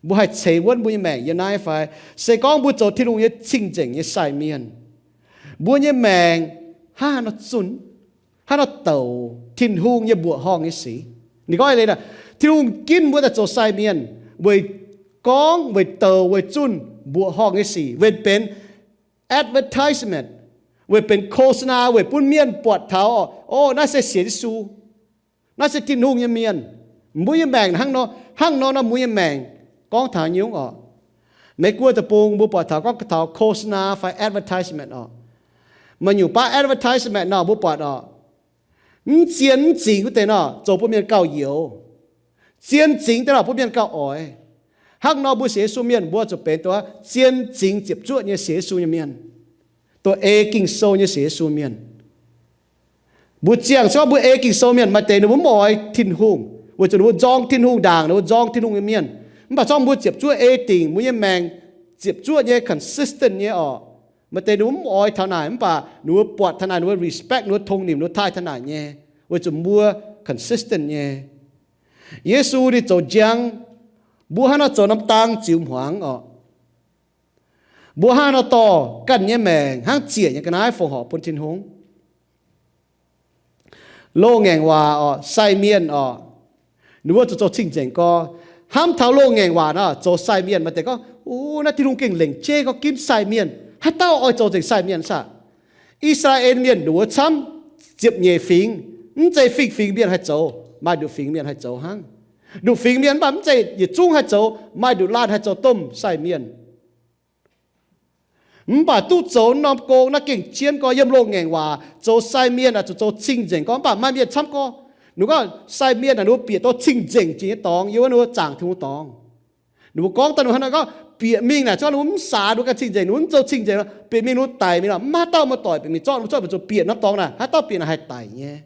mbuo haih ceix wuonv mbuo nyei maengc yiem naaiv fai? Se gorngv mbuo zoux Tin-Hungh nyei cing-nzengc nyei sai mienh, mbuo nyei maengc hnangv haaix nor zunh, hnangv haaix nor douc Tin-Hungh nyei mbuoqc horngh nyei sic. Ninh gorngv, Tin-Hungh ginv mbuo daaih zoux sai mienh weic gorngv, weic douc, weic zunh mbuoqc horngh nyei sic, weic benx advertisement, weic benx โฆษณา, weic bun mienh buatc taux, o, naaiv se sienx Yesu, naaiv se Tin-Hungh nyei mienh. Mbuo nyei maengc hnangv nor, hnangv nor nor mbuo nyei maengc gorngv taux nyungc orqc. Meiv Guoqv deic-bung mbuo buatc taux gorngv taux โฆษณา fai advertisement orqc. Maaih nyungc baav advertisement nor mbuo buatc orqc, mv zien mv zingx wuov deix nor zoux bun mienh gauh youx. Zien zingx deix nor bun mienh gauh oix. Hnangv nor mbuo sienx Yesu mienh mbuo zuqc benx dongh zien zingx ziepc zuoqv nyei sienx Yesu nyei mienh, dongh ei Ging-Sou nyei sienx Yesu mienh. Mbuo ziangh se gorngv mbuo ei Ging-Sou mienh, maaih deix ninh mbuo mv oix Tin-Hungh weic zuqc ninh mbuo nzorng Tin-Hungh ndaangc, ninh mbuo nzorng Tin-Hungh nyei mienh. Mv baac zorqv mbuo ziepc zuoqv ei dingc mbuo nyei maengc, ziepc zuoqv nyei consistent nyei orqc. Maaih deix ninh mbuo mv oix taux naaic, mv baac ninh mbuo buatc taux naaic, ninh mbuo respect, ninh mbuo tong nimc, ninh mbuo taaih taux naaic nyei, weic zuqc mbuo consistent nyei. Yesu ninh zoux njang, mbuo hnangv nor zoux norm dang ziux hmuangx orqc. Mbuo hnangv nor dorh ganh nyei maengc hnangv ziec nyei ga'naaiv fongc horc bun Tin-Hungh. Loz-ngaengc waac orqc, sai mienh orqc, ninh mbuo zuqc zoux cing-nzengc gorx. Hnamv taux loz-ngaengc waac nor zoux sai mienh, maaih deix gorngv, o, naaiv Tin-Hungh gengh lengc jeiv gorngv ginv sai mienh. Haaix dauh oix zoux nzengc sai mienh saah? I^saa^laa^en Mienh nduqc wuov camv ziepc nyeic fingx, mv zeiz fingx-fingx mienh haih zoux, maaih nduqc fingx mienh haih zoux hnangv. Nduqc fingx mienh mv baac mv zeiz yietc zungv haih zoux, maaih nduqc laanh haih zoux domh sai mienh. Mv baac duqv zoux norm gong naaiv gengh jienv gorx. Yiem loz-ngaengc waac zoux sai mienh aah, zuqc zoux cing-nzengc gorx, mv baac maaih mienh camv gorx, ninh gorngv sai mienh aah, ninh mbuo bieqc dorh cing-nzengc jiex nyei dorngx, yiem wuov ninh mbuo zaangc Tin-Hungh dorngx. Ninh mbuo gorngv daaih ninh mbuo hnangv naaiv gorngv, bieqc mingh naaic, zorqv ninh mbuo mv saax ninh mbuo ganh cing-nzengc, ninh mbuo mv zoux cing-nzengc, bieqc mingh ninh mbuo daic mingh lorqc, mv maaih dauh muoz-doic bieqc mingh zorqv ninh mbuo, zorqv mbuo zuqc bieqc norm dorngx naaic, haaix dauh bieqc naaic haih daic nyei.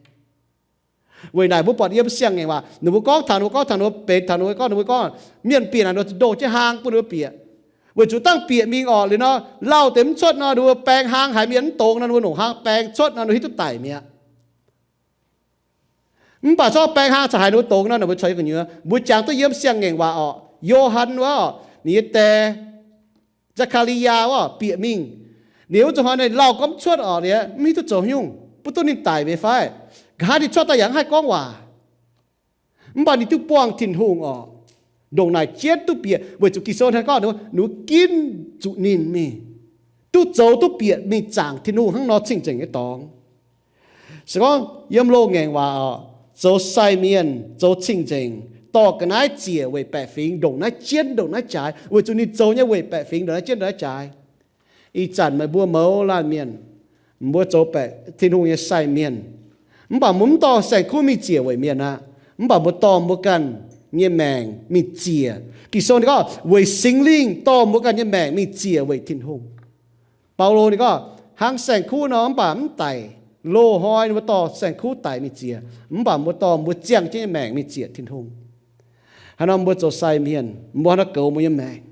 Weic naaic mbuo buatc yiem siang-ngaengc waac ninh mbuo gorngv taux, ninh mbuo gorngv taux, ninh mbuo benx taux, ninh mbuo gorngv, ninh mbuo gorngv, mienh bieqc naaic ninh mbuo ndoh jienv hlang bun ninh mbuo bieqc, weic zuqc dangh bieqc mingh orqc liuz nor, lauh deix mv cuotv nor, ninh mbuo baeng hlang haiz mienh mv dongz nor, ninh mbuo nongc hlang baeng cuotv nor, ninh mbuo hiuv duqv daic mi'aqv. Mv baac zorqv baeng hlang caux haiz ninh mbuo dongz nor, ninh mbuo caux yie gu'nyuoz. Mbuo jangx duqv yiem siang-ngaengc waac orqc, Yo^han wuov, ninh nyei die, Zi^kaa^li^yaa wuov bieqc mingh. Ninh wuov zuqc hnoi ninh lauh gorngv mv cuotv orqc, ninh mv hiuv duqv zoux haaix nyungc, bun duqv ninh daic mi'aqv fai? Nqa'haav ninh cuotv daaih yaac mv haih gorngv waac. Mv baac ninh duqv buangh Tin-Hungh orqc, ndongc naaic jienv duqv bieqc, weic zuqc Ging-Sou hnangv gorngv ninh mbuo ginv zuqc ninh mingh, duqv zoux duqv bieqc mingh zaangc Tin-Hungh hnangv nor cing-nzengc nyei dorngx. Se gorngv yiem loz-ngaengc waac orqc, zoux sai mienh, zoux cing-nzengc, dorh ga'naaiv ziec weic baeqc fingx, ndongc naaiv jienv ndongc naaiv jaaix, weic zuqc ninh zoux nyei weic baeqc fingx ndongc naaiv jienv ndongc naaiv jaaix. Ih zanc meih mbuo mouz laanh mienh, mbuo zoux baeqc Tin-Hungh nyei sai mienh, mv baac mbuo mv dorh saeng-kuv mingh ziec weic mienh aqv. Mv baac mbuo dorh mbuo ganh nyei maengc mingh ziec. Ging-Sou ninh gorngv weic Singx Lingh dorh mbuo ganh nyei maengc mingh ziec weic Tin-Hungh. Baulo ninh gorngv hnangv saeng-kuv nor, mv baac mv daic. Loz-hnoi ninh mbuo dorh saeng-kuv daic mingh ziec, mv baac mbuo dorh mbuo ziangh jienv nyei maengc mingh ziec Tin-Hungh. Haaix nor mbuo zoux sai mienh, mbuo haaix nor goux mbuo nyei maengc,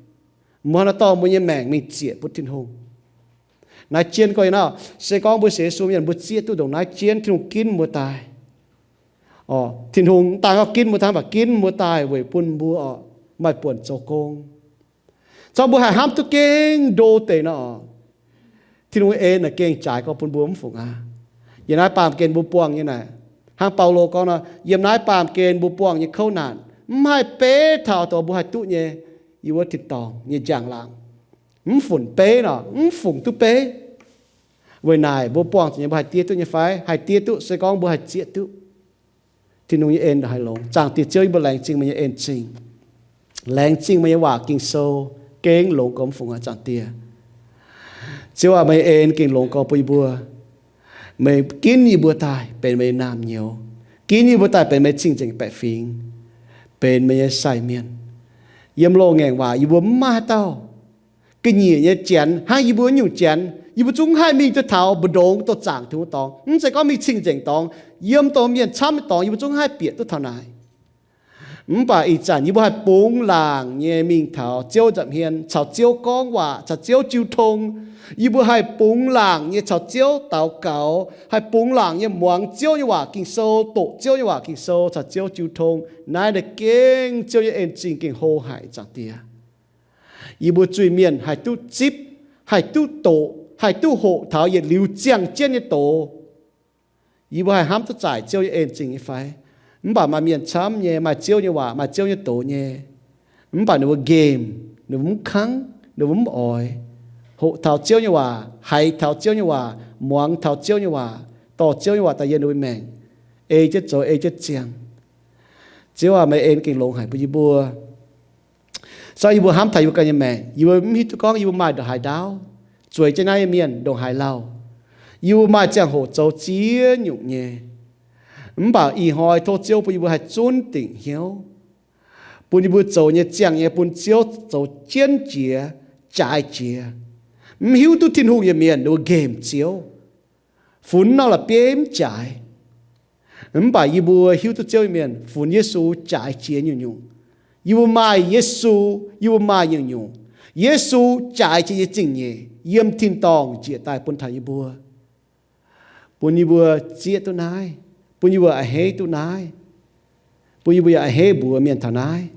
mbuo haaix nor dorh mbuo nyei maengc mingh ziec bun Tin-Hungh. Naaiv jienv gorx, ih nor se gorngv mbuo sienx Yesu mienh, mbuo zieqv duqv ndongc naaiv jienv Tin-Hungh ginv mbuo daaih. Tin-Hungh mv daan gorngv ginv mbuo daaih, mv baac ginv mbuo daaih weic bun mbuo orqc maaih buonc zoux gong. Corc mbuo haih hnamv duqv gengh ndo deix nor, Tin-Hungh en naaic gengh jaaix gorx bun mbuo mv fungc aqv. Yiem naaiv baamh gen mbuo buangh nyei naaic, hnangv Baulo gorngv nor, yiem naaiv baamh gen mbuo buangh nyei kouv naanc mv haih beiv taux dongh mbuo haih duqv nyei, yiem wuov tin-dorngh nyei njang-laangc. Mv func beiv nor, mv fungc duqv beiv. Weic naaic mbuo buangh zuqc nyei mbuo haih diev duqv nyei fai? Haih diev duqv se gorngv mbuo haih zieqv duqv Tin-Hungh nyei en haaix longx. Zaangc Diex Ziouv, yie mbuo laengz zingh meih nyei en zingh. Laengz zingh meih nyei waac Ging-Sou gengh longx gorx mv fungc aqv, Zaangc Diex. Ziouv aac, meih nyei en gengh longx gorx bun yie mbuo. Meih ginv yie mbuo daaih benx meih nyei naamh nyouz, ginv yie mbuo daaih benx meih cing-nzengc baeqc fingx, benx meih nyei sai mienh. Yiem loz-ngaengc waac yie mbuo mv maaih haaix dauh ga'nyiec nyei janx hnangv yie mbuo nyungc janx, Yie mbuo zungv haih mingh duqv taux mbu'ndongx douz zaangc Tin-Hungh dorngx. Mv zeiz gorngv mingh cing-nzengc dorngx, yiem douz mienh camv nyei dorngx, yie mbuo zungv haih bieqc duqv taux naaic. Mv baac ih zanc yie mbuo haih bungx laangc nyei mingh taux Ziouv nza'hmien, caux Ziouv gorngv waac, caux Ziouv jiu tong. Yie mbuo haih bungx laangc nyei caux Ziouv daux gaux, haih bungx laangc nyei muangx Ziouv nyei waac Ging-Sou, doqc Ziouv nyei waac Ging-Sou, caux Ziouv jiu tong. Naaiv deix gengh Ziouv nyei en-zingh gengh hlo haic, Zaangc Diex. Yie mbuo zuiz-mienh haih duqv zipv, haih duqv doqc, haih duqv hoqc taux yietc liuz ziangh jienv nyei doz. Yie mbuo haih hnamv duqv zaaic Ziouv nyei en-zingh nyei fai? Mv baac maaih mienh camv nyei maaih Ziouv nyei waac, maaih Ziouv nyei doz nyei, mv baac ninh mbuo nqemh, ninh mbuo mv kangv, ninh mbuo mv oix hoqc taux Ziouv nyei waac, haiz taux Ziouv nyei waac, muangx taux Ziouv nyei waac, dorh Ziouv nyei waac daaih yiem ninh mbuo maengc, ei jienv zoux, ei jienv ziangh. Ziouv aac, meih en gengh longx haic bun yie mbuo. Sorv yie mbuo hnamv taux yie mbuo ganh nyei maengc, yie mbuo mv hiuv duqv gorngv yie mbuo maaih ndongc haaix ndaauv zueiz jienv naaiv nyei mienh ndongc haaix lauh. Yie mbuo maaih ziangh hoc zoux ziex nyungc nyei. Mv baac ih hnoi tov Ziouv bun yie mbuo haih zunv dingc hnyouv, bun yie mbuo zoux nyei ziangh nyei bun Ziouv zoux jienv jiex, jaaix jiex. Mv hiuv duqv Tin-Hungh nyei mienh ninh mbuo nqemh Ziouv, funx norm la'bieiv mv jaaix. Mv baac yie mbuo hiuv duqv Ziouv nyei mienh funx Yesu jaaix jiex nyungc-nyungc. Yie mbuo maaih Yesu, yie mbuo maaih nyungc-nyungc. Yesu jaaix jiex nyei zingh nyeic yiem tin-dorngh njiec daaih bun taux yie mbuo, bun yie mbuo zieqv duqv naaiv, bun yie mbuo a'hneiv duqv naaiv, bun yie mbuo yaac a'hneiv mbuox mienh taux naaiv.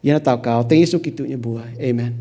Yie hnamv daux gaux dengv Yesu Giduc nyei mbuox. Aamen.